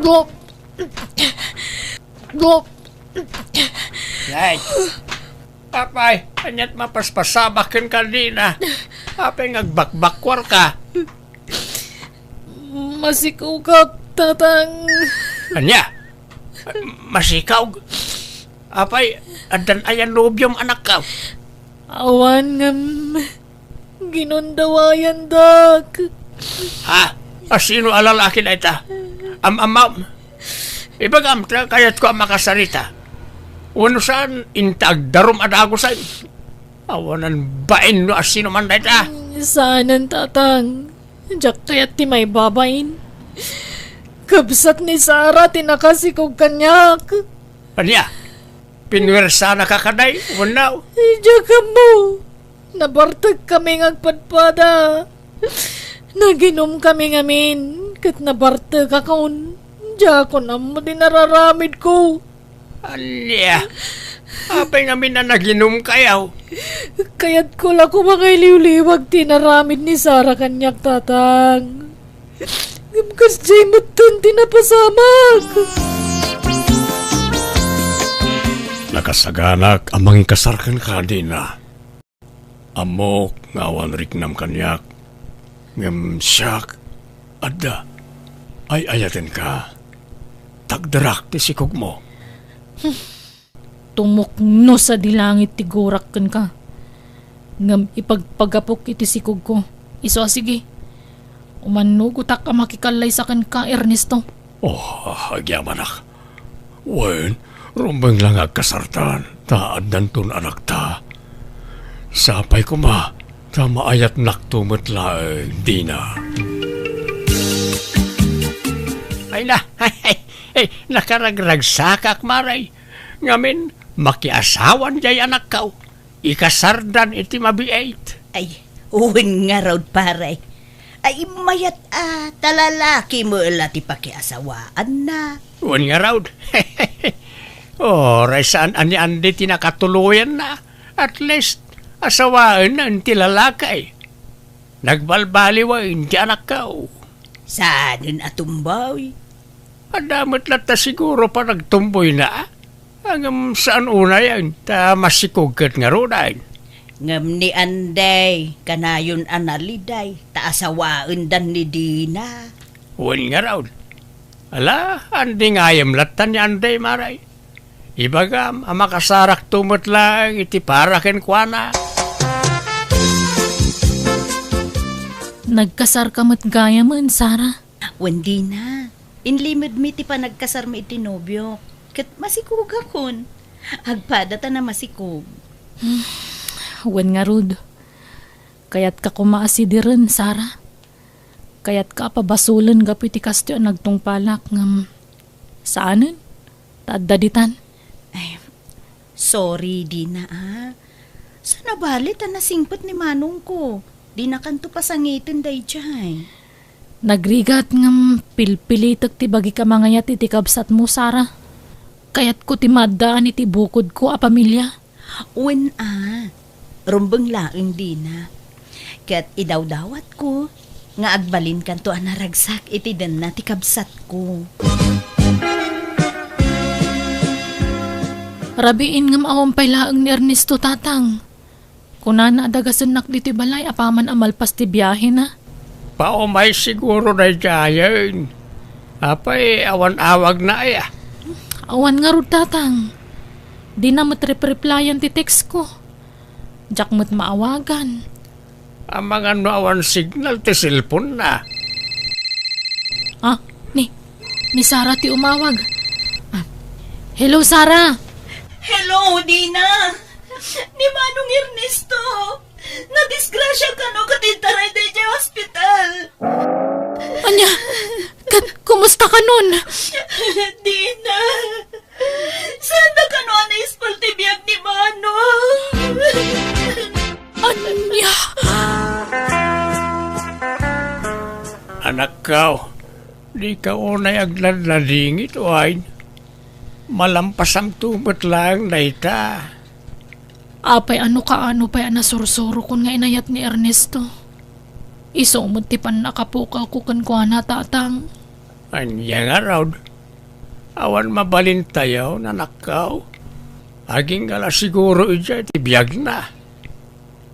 Dok. Dok. Ay. Apay, ania't mapaspasabak kenka, Dina? Apay nga agbakbakkuarka? Masikugak, Tatang. Ania? Masikaw? Apay, addan aya nobiom, anakko? Awan ngem ginundawayandak. Ha? Asino a lalaki dayta? Am-amam? Ibagam ta kayatko a makasarita. Wenno saan, inta agdarum a dagusen. Awanan bain no asino man dayta. Saanen, Tatang. Diak kayat ti maibabain. Kabsat ni Sara ti nakasikog kaniak. Ania? Pinuersanaka kadi wenno? Diak ammo. Nabartekami nga agpadpada. Naginumkami ngamin, ket nabartekakon. Diakon ammo ti nararamidko. Ania? Apay ngamin a naginumkayo? Kayatko la koma nga iliwliwag ti inaramid ni Sara kaniak, Tatang. Ngem kasdiay metten ti napasamak. Nakasaganak a mangikasar kenka, Dina. Ammok nga awan riknam kaniak, ngem siak, adda, ay-ayatenka. Tagderak ti sikogmo. Tumukno sadi langit ti gurak kenka, ngem ipagpagapok iti sikogko. Isu a sige, umannugotak a makikallaysa kenka, Ernesto. Oh, agyamanak. Wen, rumbeng la nga agkasartan, ta addanton anakta. Sapay koma, ta maayatnakto met laeng, Dina. Ay na, ay, nakaragragsakak, Mare. Ngamin, makiasawan jay anakko. Ikasardan iti mabiit. Ay, wen ngarud, pare. Ay, mayat a, ta lalaki met la ti pakiasawaanna. Wen ngarud. Uray saan a ni Andy ti nakatuloyanna. At least, asawaenna ti lalaki. Nagbalbaliwen ti anakko. Saanen a tumboy? Adda met latta siguro panagtumboyna. Ngem saan unayen, ta masikog ket ngaruden. Ngem ni Andy, kanayon a naliday, ta asawaendan ni Dina. Wen ngarud. Ala, Andy ngayem latta ni Andy, Mare. Ibagam a makasarakto met laeng iti para kenkuana. Nagkasarka met gayamen, Sara? Wen, Dina. Inlimedmi ti panagkasarmi iti nobiok. Ket masikogakon. Agpada ta namasikog. Wen ngarud. Kayatka koma a sidiren, Sara. Kayatka a pabasolen gapu iti kastoy a nagtungpalak ngem saanen ta adda ditan. Ay, sorry, Dina, a. Saan a bale ta nasingpet ni manongko. Dinakanto pasangiten daydiay. Nagrigat ngem pilpilitek ti bagik a mangayat iti kabsatmo, Sara. Kayatko ti maaddaan iti bukodko a pamilia. Wen a, rumbeng laeng, Dina. Ket idawdawatko nga agbalinkanto a naragsak iti denna ti kabsatko. Rabiin ngem awan pay laeng ni Ernesto, Tatang. Kunana a dagasennak ditoy balay apaman a malpas ti biahena. Paumay siguro daydiayen. Apay, awan awagna aya? Awan ngarud, Tatang. Dina met repreplayan ti textko. Diak met maawagan. Amangan no awan signal ti cellphone-na. Ah, ni, ni Sara ti umawag. Ah, hello, Sara. Hello, Dina. Ni Manong Ernesto, nadisgrasya kano ket intaray daydiay hospital. Ania? Ket kumusta kanon? Dina, saan da kano a naispal ti biag ni Manong? Ania? Anakko, dika unay agladladingit, wen? Malampasamto met laeng dayta. Apay, ano kaano pay a nasursurokon nga inayat ni Ernesto? Isu met ti pannakapukawko kenkuana, Tatang. Ania ngarud? Awan mabalintayo, anakko. Agingga la siguro idiay ti biagna.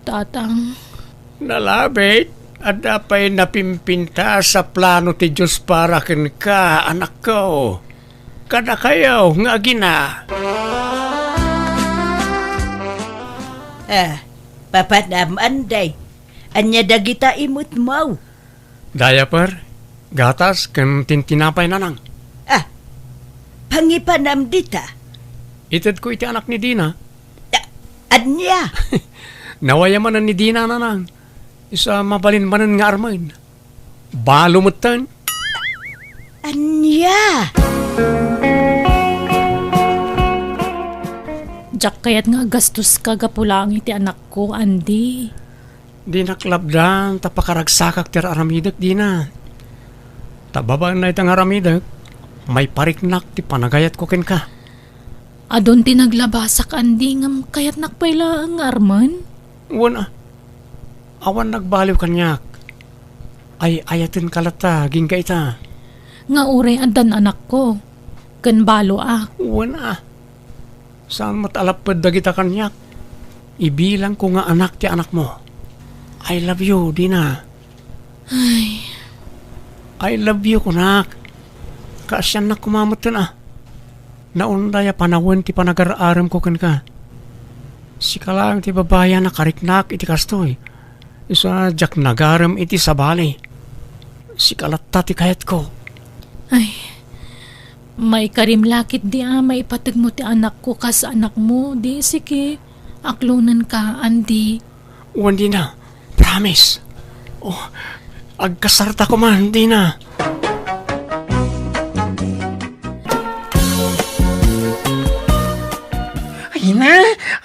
Tatang. Nalabit, adda pay napimpintas a plano ti Dios para kenka, anakko. Kadakayo nga agina. Ah, papanam, Anday. Ania dagita imutmo? Diaper, gatas, ken tintinapay, nanang. Ah, pangipanam dita? Itedko iti anak ni Dina. Ah, ania? Nawaya manen ni Dina, nanang. Isu a mabalin manen nga armen. Balo metten. Ania? Diak kayat nga agastoska gapu laeng iti anakko, Andy. Dinak labdan ta pakaragsakak ti ar-aramidek, Dina. Ta babaen dayta nga aramidek, maipariknak ti panagayatko kenka. Adun ti naglabasak, Andy, ngem kayatnak pay laeng nga armen. Wen a, awan nagbaliw kaniak. Ay-ayatenka latta, agingga ita. Nga uray addan anakko, ken baloak. Wen a, saan met a lapped dagita kaniak. Ibilangko nga anak ti anakmo. I love you, Dina. Ay. I love you, kunak. Kaasiannak koma metten a. Naunday a panawen ti panagar-aremko kenka. Sika laeng ti babai a nakariknak iti kastoy. Isu a diak nagarem iti sabali. Sika latta ti kayatko. Ay, maikarim la ketdi a maipategmo ti anakko kas anakmo, di siki, aklonenka, Andy. Wen, Dina. Promise. Oh, agkasarta koma, Dina. Ay na,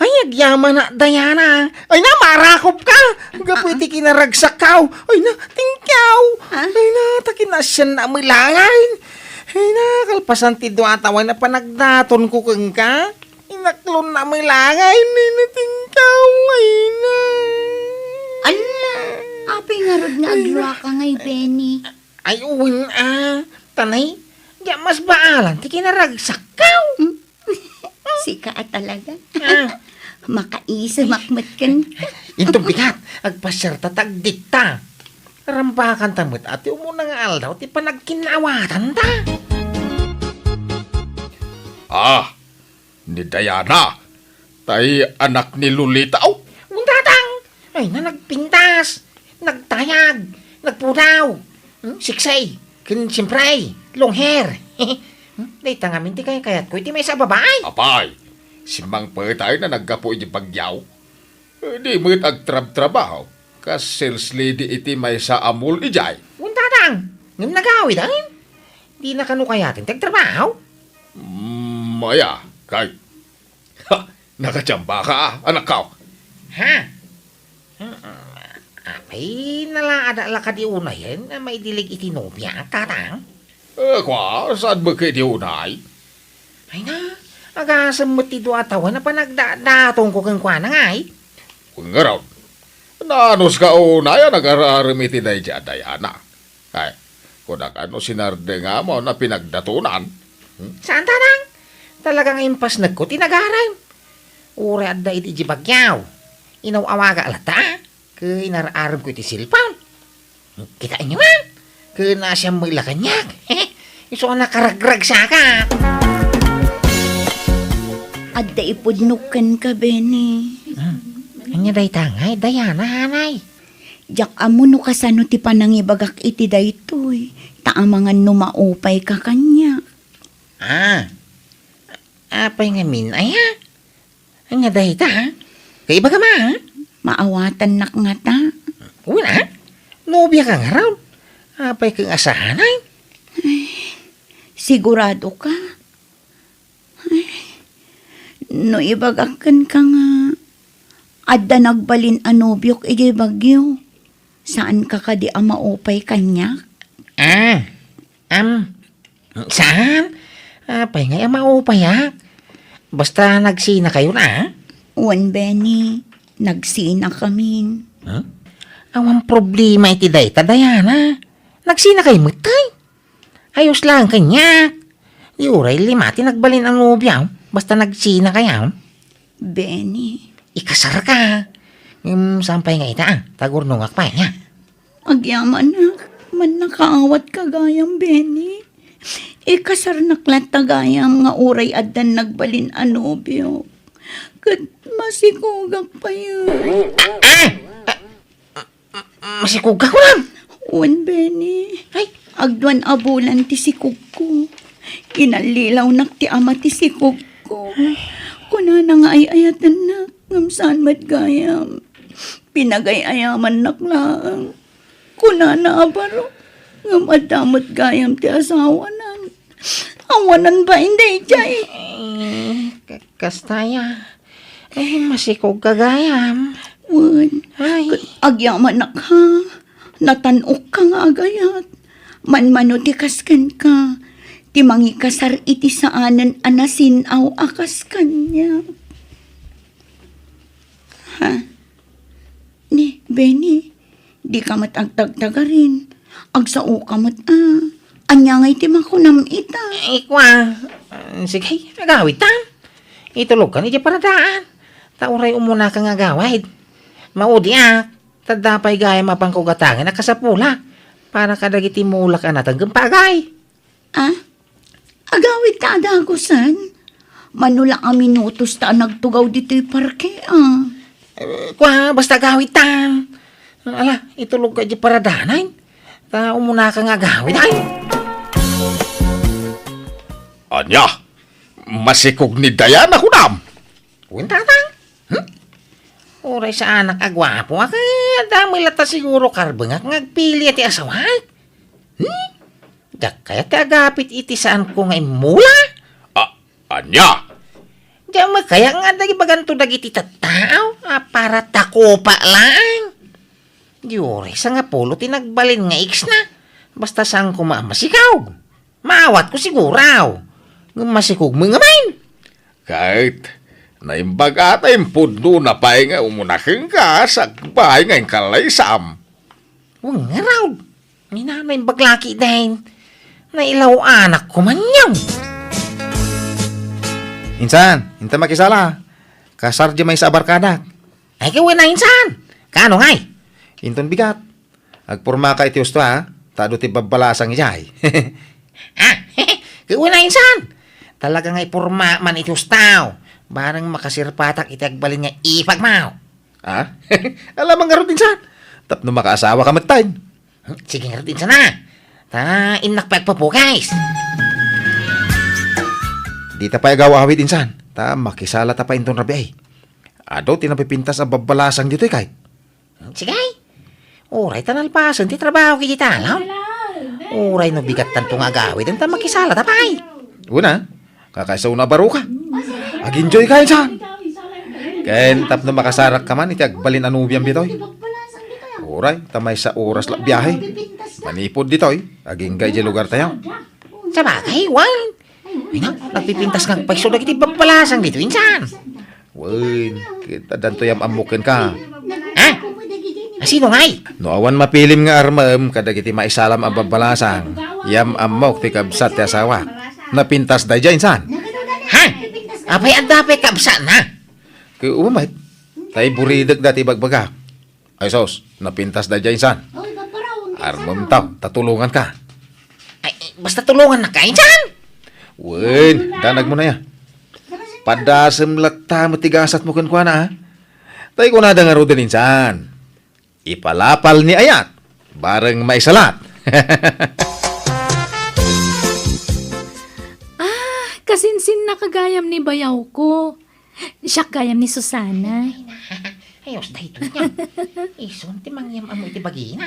ay, agyamanak, Diana. Ay na, marakop ka. Gapu iti kinaragsakko. Ay na, tingkaw. Ah? Ay na, ta kinasiannak met laeng. Ay na, kalpasan ti dua a tawen a panagdatonko kenka. Inaklonnak met laeng, ay na, tingkaw, ay na. Ala, apay ngarud nga agluaka ngay, Benny? Ay, wen a. Tanay, diak masbaalan ti kinaragsakko. Hmm? Sika a talaga. Ah. Makaisemak met kenka. Inton bigat, agpasiarta ta agdikta. Rambakanta met a ti umuna nga aldaw ti panagkin-awatanta. Ah, ni Diana, tay anak ni Lolita, aw? Wen, tatang! Ay na, nagpintas, nagtayag, nagpudaw, hmm, sexy, ken siyempre, long hair. Hmm, dayta ngamin ti kaykayatko iti maysa a babai. Apay, simmangpet a naggapu iti bagyo. Eh, di met agtrabtrabaho, kas sales lady iti maysa a mall idiay. Wen, tatang, ngem nagawid, ay? Dina kano kayaten ti agtrabaho? Mm, aya, kay. Ha, nakachamba ka, anakko. Ha? Mm, apay, nalaadak la kadi unayen a maidilig iti nobia, tatang? Eh, kua, saan met kadi unay? Ay na, agasem met ti dua a tawen a panagdadatongko kenkuana ngay. Ngarud, nanuska unay a nagar-arem iti daydi a Diana? Ay, kunak a no sinardengam a pinagdatonan. Hmm? Saan, tatang? Talaga nga impasnekko ti nagarem. Uray adda idi idiay bagyo. Inaw-awagak latta, ket inar-aremko iti cellphone. Kitaenyo man, ket naasian met la kaniak. Isu a nakaragragsakak. Adda ipudnok kenka, Benny. Hmm. Ania dayta ngay, Diana, hanay? Diak ammo no kasano ti panangibagak iti daytoy, ta amangan no maupayka kaniak. Ah, apay ngamin, aya? Ania dayta, ha? Kaibagam, ha? Maawatannak ngata. Wen a? Nobiaka ngarud. Apay ket nga saan, ay? Ay, siguradoka? Ay, no ibagak kenka nga adda nagbalin a nobiok idiay Baguio, saanka kadi a maupay kaniak? Ah, am, saan? Apay ngay a maupayak? Basta nagsinakayon, a? Wen, Benny, nagsinakamin. Huh? Awan problema iti dayta, Diana. Nagsinakay met, ay. Ayos laeng kaniak. Di uray lima ti nagbalin a nobiam, basta nagsinakayo. Benny. Ikasarka. Ngem saan pay nga ita, ah? Tagurnongak pay, ania? Agyamanak, mannakaawat ka gayam, Benny. Ikasarnak latta gayam nga uray addan nagbalin a nobio. Ket masikogak pay. Ah! Masikogka, kunam? Wen, Benny. Ay. Agduan a bulan ti sikogko. Inallilawnak ti ama ti sikogko. Kunana nga ay-ayatennak, ngem saan met gayam. Pinagay-ayamannak laeng. Kunana a baro, ngem adda met gayam ti asawanan. Awanan bain daydiay. Eh, ka-, kasta aya. Eh, masikogka gayam. Wen, ay. Agyamanak, ha? Natan-okka nga agayat. Manmano ti kas kenka. Ti mangikasar iti saanen a nasin-aw a kas kaniak. Ha? Ni, Benny, dika met agtagtagarin. Agsaoka met, a. Ania ngay ti makunam ita? Ay, kua. Sige, agawidtan. Itulogkan idiay paradaan. Ta uray umunaka nga agawid. Maudiak. Ta adda pay gayam a pangkugatangen a kasapulak. Para kadagiti mulak a natenggem pay agay. Ah? Agawidka a dagusen? Mano la a minutos ta nagtugaw ditoy parke, a. Eh, kua, basta agawidtan. Ala, itulogka idiay paradaan. Ta umunaka nga agawid, ay. Ania? Masikog ni Diana, kunam? Wen, tatang. Hmm? Uray saanak a guapo, a, ket adda met latta siguro karbengak nga agpili ti asawak. Hmm? Diak kayat ti agapit iti saanko nga immula. A-, ania? Diak met kayat nga adda ibaganto dagiti tattao a para ta kopa laeng. Di uray sangapulo ti nagbalin nga eksna. Basta saan koma a masikog. Maawatko siguro. Ngem masikog met ngamin. Ket, naimbag a ta impudnona pay nga umuna kenka, sakbay nga inkalaysam. Wen ngarud, ni Nanay Baglaki din. Nailaw-anak ko man yun. Insan, inta makisala. Kasar di maysa a barkadak. Ay, ket wen a insan. Kaano ngay? Inton bigat. Agpormaka iti husto, ha? Ta adu ti babbalasang idiay. Ah, ket wen a insan. Talaga nga iporma man iti husto. Bareng makasirpatak iti agbalin nga ipagmaw. Ha? Alamang ngarud insan. Tapno makaasawaka metten. Hmm, sige ngarud insan, a. Ta innak pay agpapukis. Dita pay agaw-awid insan. Ta makisalata pay inton rabii. Adu ti napipintas a babbalasang ditoy kay. Sige. Uray ta nalpasen ti trabaho iti talon. Uray no bigattanto nga agawid, anta makisalata pay. Una, kakaisuna a baroka. Ag-enjoyka insan. Ken tapno makasarakka man iti agbalin a nobiam ditoy. Uray ta maysa oras la biahe. Manipud ditoy, agingga idiay lugartayo. Sabagay, wen. Ay na, nagpipintas nga agpayso dagiti babbalasang ditoy insan. Wen, ket addanto yam-ammok kenka. Ha? A, sino ngay? No awan mapilim nga armem kadagiti maisalam a babbalasang, yam-ammok ti kabsat ti asawak. Napintas daydiay insan. Ha? Apay adda pay kabsatna? Ket umamet, tay buridek dati bagbagak. Ay sus, napintas daydiay insan. Armem ta, ta tulonganka. Ay, basta tulongannak insan. Wen, danagmo na ya. Padasem latta met ti gasatmo kenkuana, a. Tay kunada ngaruden insan. Ipalapal ni ayat, bareng maisalat. Ah, kasinsinna ka gayam ni bayawko. Siak gayam ni Susana. Ay, na. Ay, usta ito niya. Isun ti mangyam-ammo iti bagina.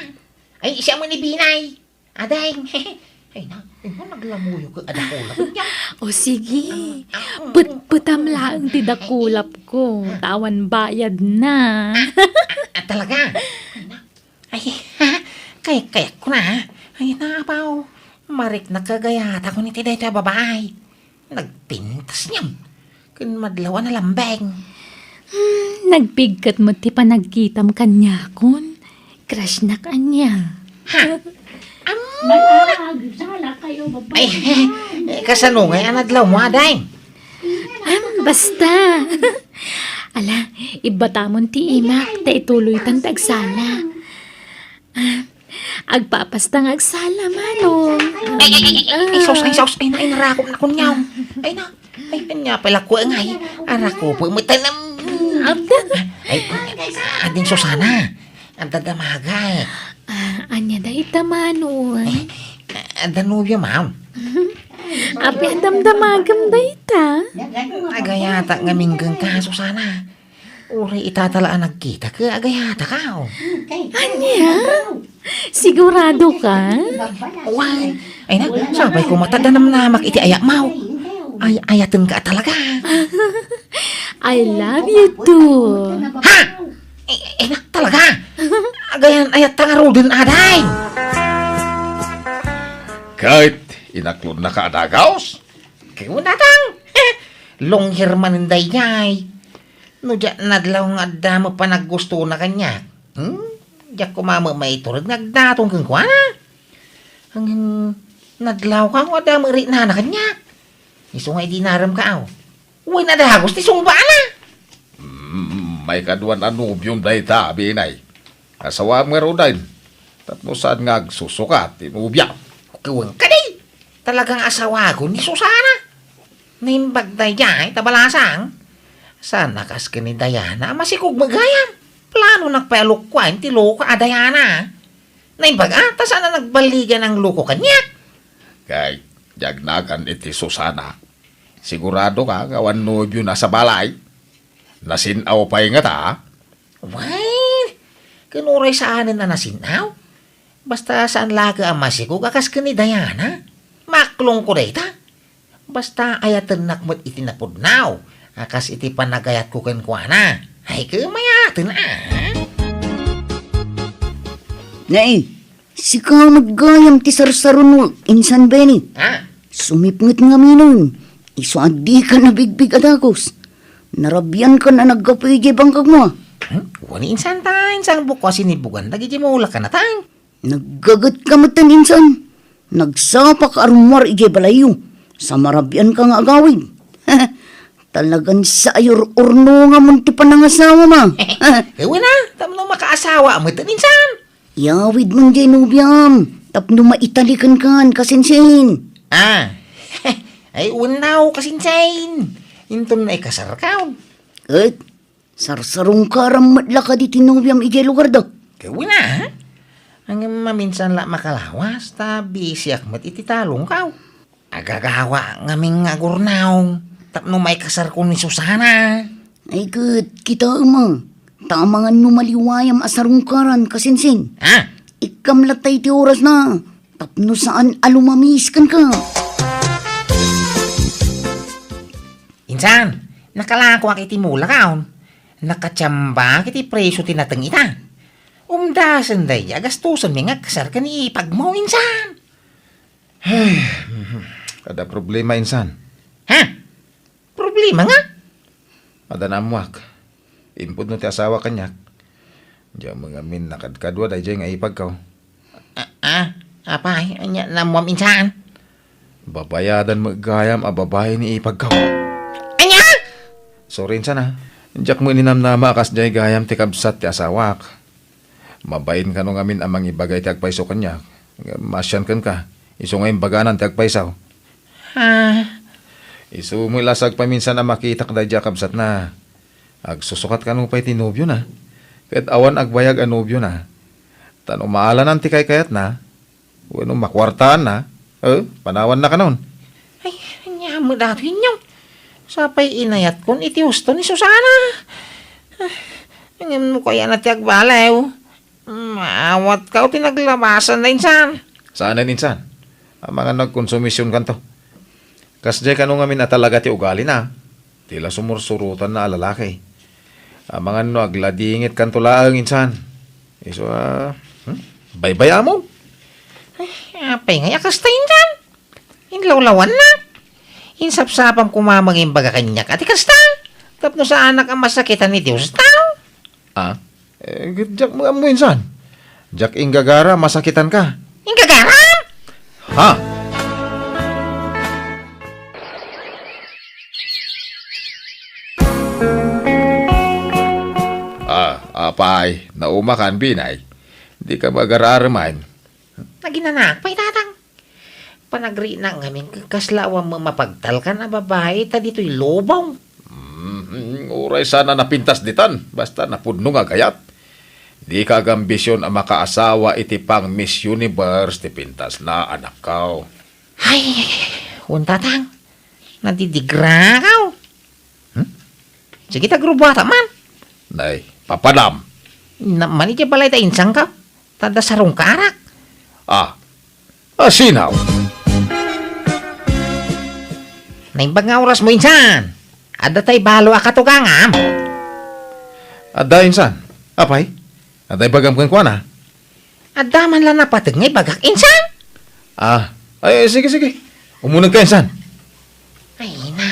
Ay, siya mo ni Binay. Ading. Ay, na. Ay, na, naglamuyo ka, ada ko lang niya. O, sige. Ah, ah, mm, Putputam mm. laeng ti dakulap ko. Ta awan bayad na. Ah, ah, ah, talaga? Ay, na. Ay, kay, kay ko na. Ay, na, apaw. Mariknak kagayat ako ni ti daytoy a babae. Nagpintas niya. Ken madlaw a nalambeng. Hmm, nagpigket met ti panagkitam kaniakon. Crush nak ania. Ha? Am, Ay, eh, kasano ngay a nadlawmo, aday? Am, basta. Ala, ibbatamon ti imak, ta ituloytan ti agsala. Ah, agpapasta nga agsala, Manong. Ay, ay, ay, ay, ay, sus, ay, sus, ay, na, ay, narakop na kunyaw. Ay, na, ay, anya pala ko, ngay, arakop, matanam. Ay, ay, ading Susana, ang dadamagay. Ah, anya dayta, Manong? Ay, adda nobio, ma'am. Apay a damdamagam dayta? Agayata nga minggan ka, Susana. Uray ita tala a nagkita, ket agayata ka, oh. Ania? Sigurado ka? Wen, ay na, sapay ko met ta namnamak iti ayatmo. Ay, ayaten ka talaga. I love you too. Ha? Ay, ay na, talaga? Agayan, ayatta ngaruden, aday. Ket inaklodna ka a dagaus? Ket unatang. Long hair man daydiay. No diak nadlaw nga adda met panaggustona kaniak, hmm? Diak koma met maiturod nga agdaton kenkuana. Ngem nadlaw ka nga adda met riknana kaniak. Isu nga idi narem ka, aw. Wen a dagus ti sungbaana. Mm, maikadua a nobiom dayta, abi, inay. Asawaem ngaruden. Tapno saan nga agsusukat ti nobiam. Wen kadi. Talaga nga asawaek ni Susana. Naimbag daydiay ta balasang. Saan a kas ken ni Diana a masikog met gayam. Planonak pay a lukuaen ti loko a Diana. Naimbag a, ta saan a nagballigan a loko kaniak. Kay, diak nagan iti Susana. Sigurado ka nga awan nobiona a sabali? Nasin-aw pay ngata? Wen, ken uray saanen a nasin-aw. Basta saan laki a masikog a kas ken ni Diana. Maklongko dayta. Basta ayatennak met iti napudno a kas iti panagayatko kenkuana. Ay, ket mayaten, a. Nay, sika met gayam ti sarsaronmo, insan Benny. Ha? Sumipnget ngaminen, isu a dika nabigbig a dagus. Narabiankan a naggapu idiay bangkagmo, a. Hmm? Wen, insan, ta, insan, bukko a sinibugan dagiti mulak a natang. Naggagetka metten, insan. Nagsapaka a rummuar idiay balayyo. Sa marabianka nga agawid. Talagan sa ayur-urnongamon ti panangasawam, a. Wen a, tapno makaasawa metten, insan. Iyawidmon diay nobiam, tapno maitalikenkan, kasinsin. A. Ay, wen a, kasinsin. Inton naikasarka. Ket, sarsarungkaram met la kadi ti nobiam idiay lugarda? Ket wen a. Ngem maminsan la makalawas, ta bisiak met iti talongko. Agagawa ngamin nga agurnaw tapno maikasarko ni Susana. Ay ket, kitaem a, ta amangan no maliwayam a sarungkaran, kasinsin. Ha? Ikkam latta iti orasna, tapno saan a lumamis kenka. Insan, nakalakoak iti mulak, a. Nakatiambak iti presio ti nateng ita. Umdasen daydi a gastosenmi nga agkasar ken ipagmo, insan. Ay, adda problema, insan. Ha? Problema nga? Adda naammoak. Impudno ti asawak kaniak. Diak met ngamin nakadkadua daydiay nga ipagko. A, a, apay, ania naammoam, insan? Babayadan met gayam a babai ni ipagko. Ania? Sorry, insan, a. Diak met ninamnama a kasdiay gayam ti kabsat ti asawak. Mabain kano ngamin a mangibaga iti agpayso kaniak. Masian kenka, isu nga imbaganan ti agpayso. Ha? Isu met la sa agpaminsan a makitak daydiay a kabsatna. Agsusukat kano pay ti nobiona. Ket awan agbayag a nobiona. Ta no maalanan ti kaykayatna, wenno makuartaanna, eh, panawanna kanon. Ay, ania met daytoy, inyo? Sapay inayatkon iti husto ni Susana. Ah, ngem no kayatna ti agbaliw, maawatka ti naglabasan, insan. Saanen, insan. Amangan no agkonsumisionkanto. Kasdiay kano ngamin a talaga ti ugalina. Ti la sumursurotanna a lalaki. Amangan no agladingitkanto laeng, insan. Isu a, hmm? Baybay-amon. Ay, apay ngay a kasta, insan? Inlawlawannak. Insapsapam koma nga imbaga kaniak a ti kasta. Tapno saanak a masakitan ni Dios tao. Ah? Eh, diak ammo, insan. Diak inggagara, masakitanka. Inggagara? Ha? Ah, apay, naumakan, Binay. Dika magararaman. Naginanak pay, Tatang. Panagrina ngamin, kasla awan mapagtalkan a babai ta ditoy lubong. Mm, uray sana napintas ditan, basta napudno nga gayat. Dika agambision a makaasawa iti pang Miss Universe ti pintasna, anakko. Ay, wen, Tatang, nadidigrakaw. Hmm? Sige, ta grubuata man. Nay, papadam. Naman iti balay ta insangka. Tada sarungkarak. Ah, asinaw. Naimbag nga orasmo, insan. Adda tay balo a katugangam. Adda, insan. Apay? Adda ibagam kenkuana? Adda man la napateg nga ibagak, insan. Ah, ay, sige, sige. Umuneg ka, insan. Ay na,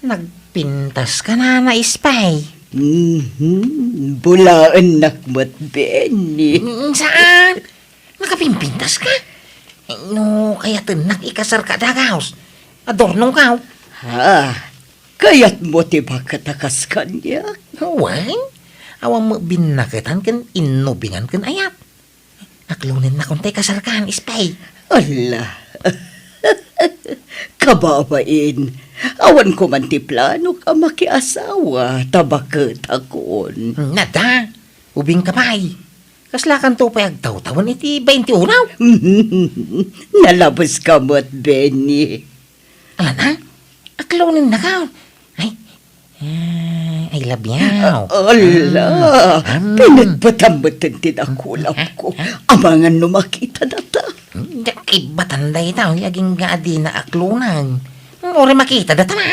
nagpintas ka na, na, Ispay. Mhm, bulaennak met, Benny. Mm, saan? Nakapimpintas ka? Ay, no, kayatennak ikasar ka dagaus. Adornong ka, oh. Ha? Kayat mo ti baket a kas kaniak? Wen, awan mo binnaketan ken innubingan ken ayat. Aklonennak unta ikasarkan, Ispay. Ala. Kababain, awan ko man ti planok a makiasawa ta baketakon. Nada, ubing ka pay. Kasla kanto pay agtawtawen iti bainti unaw? Nalabes ka met, Benny. Ala na, aklonennaka. Ay, ah, I love you. A-, ala, ah, mm, pinatpatam met ti nakulap ko. Ah, ah, ah. Amangan no makita data. Hmm, diak ibbatan dayta, agingga a dina aklonan. Uray makita data na.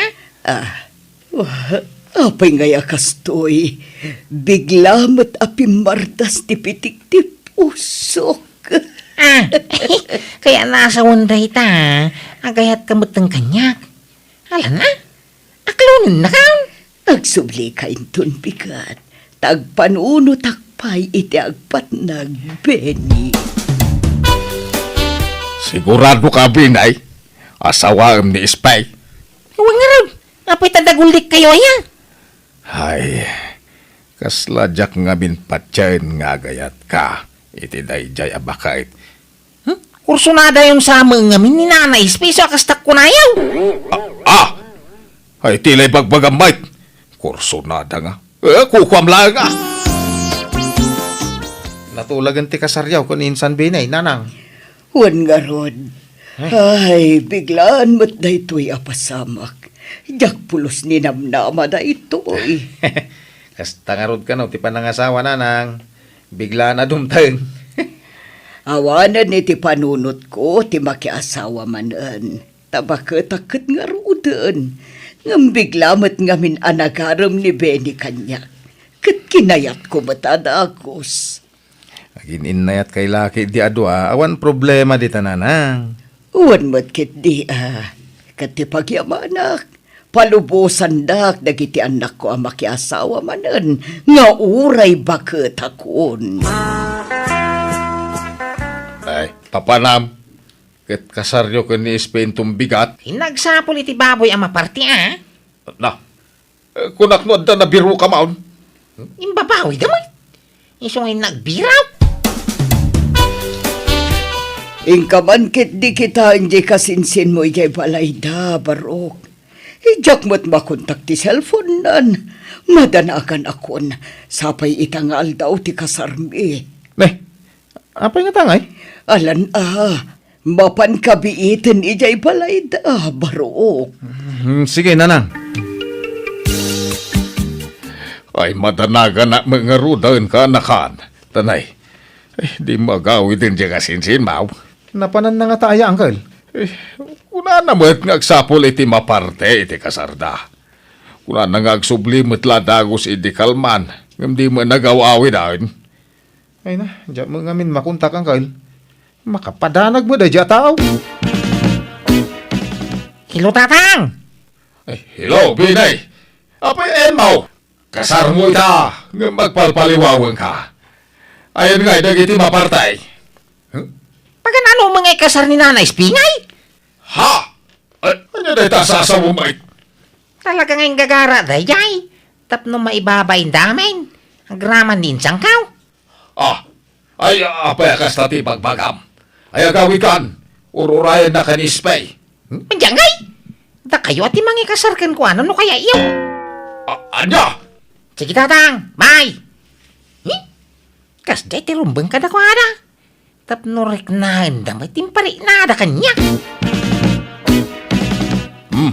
Ah, wa-, apay ngay a kastoy? Bigla met a pimmardas ti pitik ti pusok. Ah, kaya nasawan dayta, agayat ka met kaniak. Ala na, aklonennaka. Agsubli ka inton bigat, ta agpanunotak pay iti agpatnag, Benny. Sigurado ka, Binay? Asawaem ni Ispay? Wen ngarud, apay ta daguldik kayo aya? Ay, kasla diak ngamin patien nga agayat ka iti daydiay a baket. Hmm? Kursonada yung sama ngamin ni Nana Ispay, so kastak kunayaw. Ah, ah! Ay, ti lay bagbagam, Mike. Kursonada nga. Eh, kukuam laeng, ah. Natulagen ti kasaryaw ken insan Binay, Nanang. Wen ngarud. Eh. Ay, biglaan met daytoy a pasamak. Diak pulos ni namnama daytoy. Kasta ngarud kano ti panangasawa, Nanang. Biglaan a dumteng. Awanen iti panunotko ti makiasawa manen. Ta baketak ket ngaruden. Ngem bigla met ngamin a nagarem ni Benny kaniak. Ket kinayatko met a dagus. Agin-innayat kay laki di a dua, awan problema dita, Nanang. Wen met ketdi a, ket ti pagyamanak, palubosandak dagiti annakko a makiasawa manen nga uray baketakon. Ay, papanam, ket kasaryo ken ni Ispay inton bigat. Nagsapul iti baboy a maparti, a? Na, eh, kunak no adda nabirokam, awn? Imbabawida met. Isu nga nagbiraw. Inka man ketdi kitaen diay kasinsinmo idiay balayda, Barok. Diak met makontak ti cellphone-nan. Madanaganakon. Sapay ita nga aldaw ti kasarmi. Ne, apay ngata ngay? Alan a, mapan kabiiten idiay balayda, Barok. Hmm, sige, Nanang. Ay, madanaganak met ngaruden, kaanakan. Tanay, ay, di magawiden diay kasinsinmo. Napanan na ngata aya, Uncle? Eh, kunana met nga agsapul iti maparte iti kasarda. Kunana nga agsubli met la dagus idi kalman, ngem di met nagaw-awiden. Ay na, diak met ngamin makontak, Uncle. Makapadanag met daydiay a tao. Hello, Tatang! Eh, hello, Binay! Apay, Emma! Kasarmo ita, ngem agpalpaliwawenka. Ayan ngay dagiti mapartay? Huh? Magan-ano man nga ikasar ni Nana Espingay? Ha? Ay, ania dayta a sasaom, Mike? Talaga nga inggagara daydiay. Tapno maibabain damen. Agraman ni insangkaw. Ah, ay, apay a kasta ti bagbagam? Ay, agawidkan, ur-urayennak ken Espay. Hmm? Mandiay ngay? Dakayo a ti mangikasar kenkuana no kayatyo. A-, ania? Sige, Tatang, bye. Hmm? Kasdiay ti rumbeng kadakuada. Tapno riknaenda met ti impariknada kaniak. Hmm.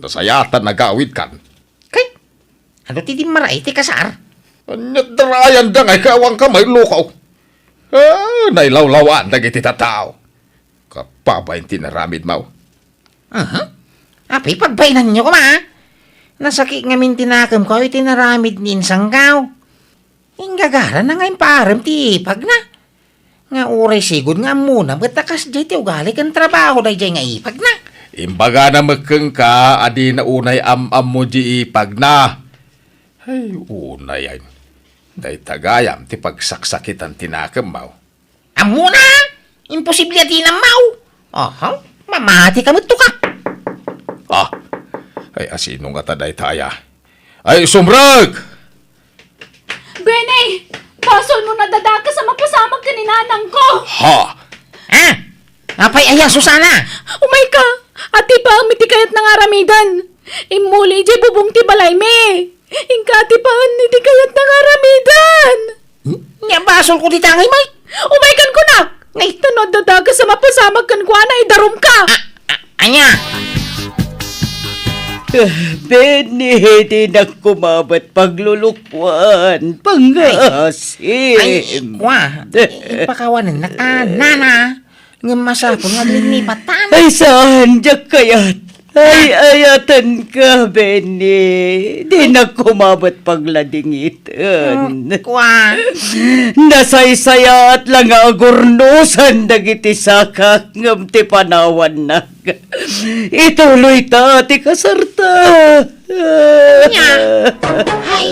Nasayaat a nagawidkan. Kay, adu ti dimmaray ti kasar? Ania't darayanda nga ikaw, awan ka maillukaw. Ah, nailawlawaan dagiti tattao. Kababain ti inaramidmo. Aha. Apay pagbainanyo koma? Nasakit ngamin ti nakemko iti inaramid ni insangkaw. Inggagara na nga impaarem ti ipagna. Nga uray sigud nga ammona met a kasdiay ti ugali ken trabaho daydiay nga ipagna. Imbagana met kenka a dina unay am-ammo diay ipagna. Ay, unay, ay. Dayta gayam ti pagsaksakitan ti nakemmo. Ammona? Imposible a dina ammo. Aha, mamati ka met, tukak. Ah, ay, asino ngata dayta aya? Ay, sumrek! Benny! Basolmo a nadadakes a mapasamak ken ni nanangko! Ha? Ha? Apay aya, Susana? Umayka! Atipaem iti kayatna nga aramiden! Immuli idiay bubong ti balaymi! Inka atipaen iti kayatna nga aramiden! Hmm? Nia basolko dita ngay, Mike? Umaykan kunak! Nay. Ta no adda dakes a mapasamak kenkuana, idarumka! A-, a-, ania? Ah, Benny, dinak koma met paglulukoan. Pangasim. Ay, kua. Ipakawanennak a, nana. Ngem masapul nga agnignipatan. Ay, saan, diak kayat. Ay, ayatenka, Benny. Dinak koma met pagladingiten. Hmm, kua. Nasaysayaat la nga agurnosan dagiti sakak ngem ti panawannak. Ituloyta ti kasarta. Nia? Ay.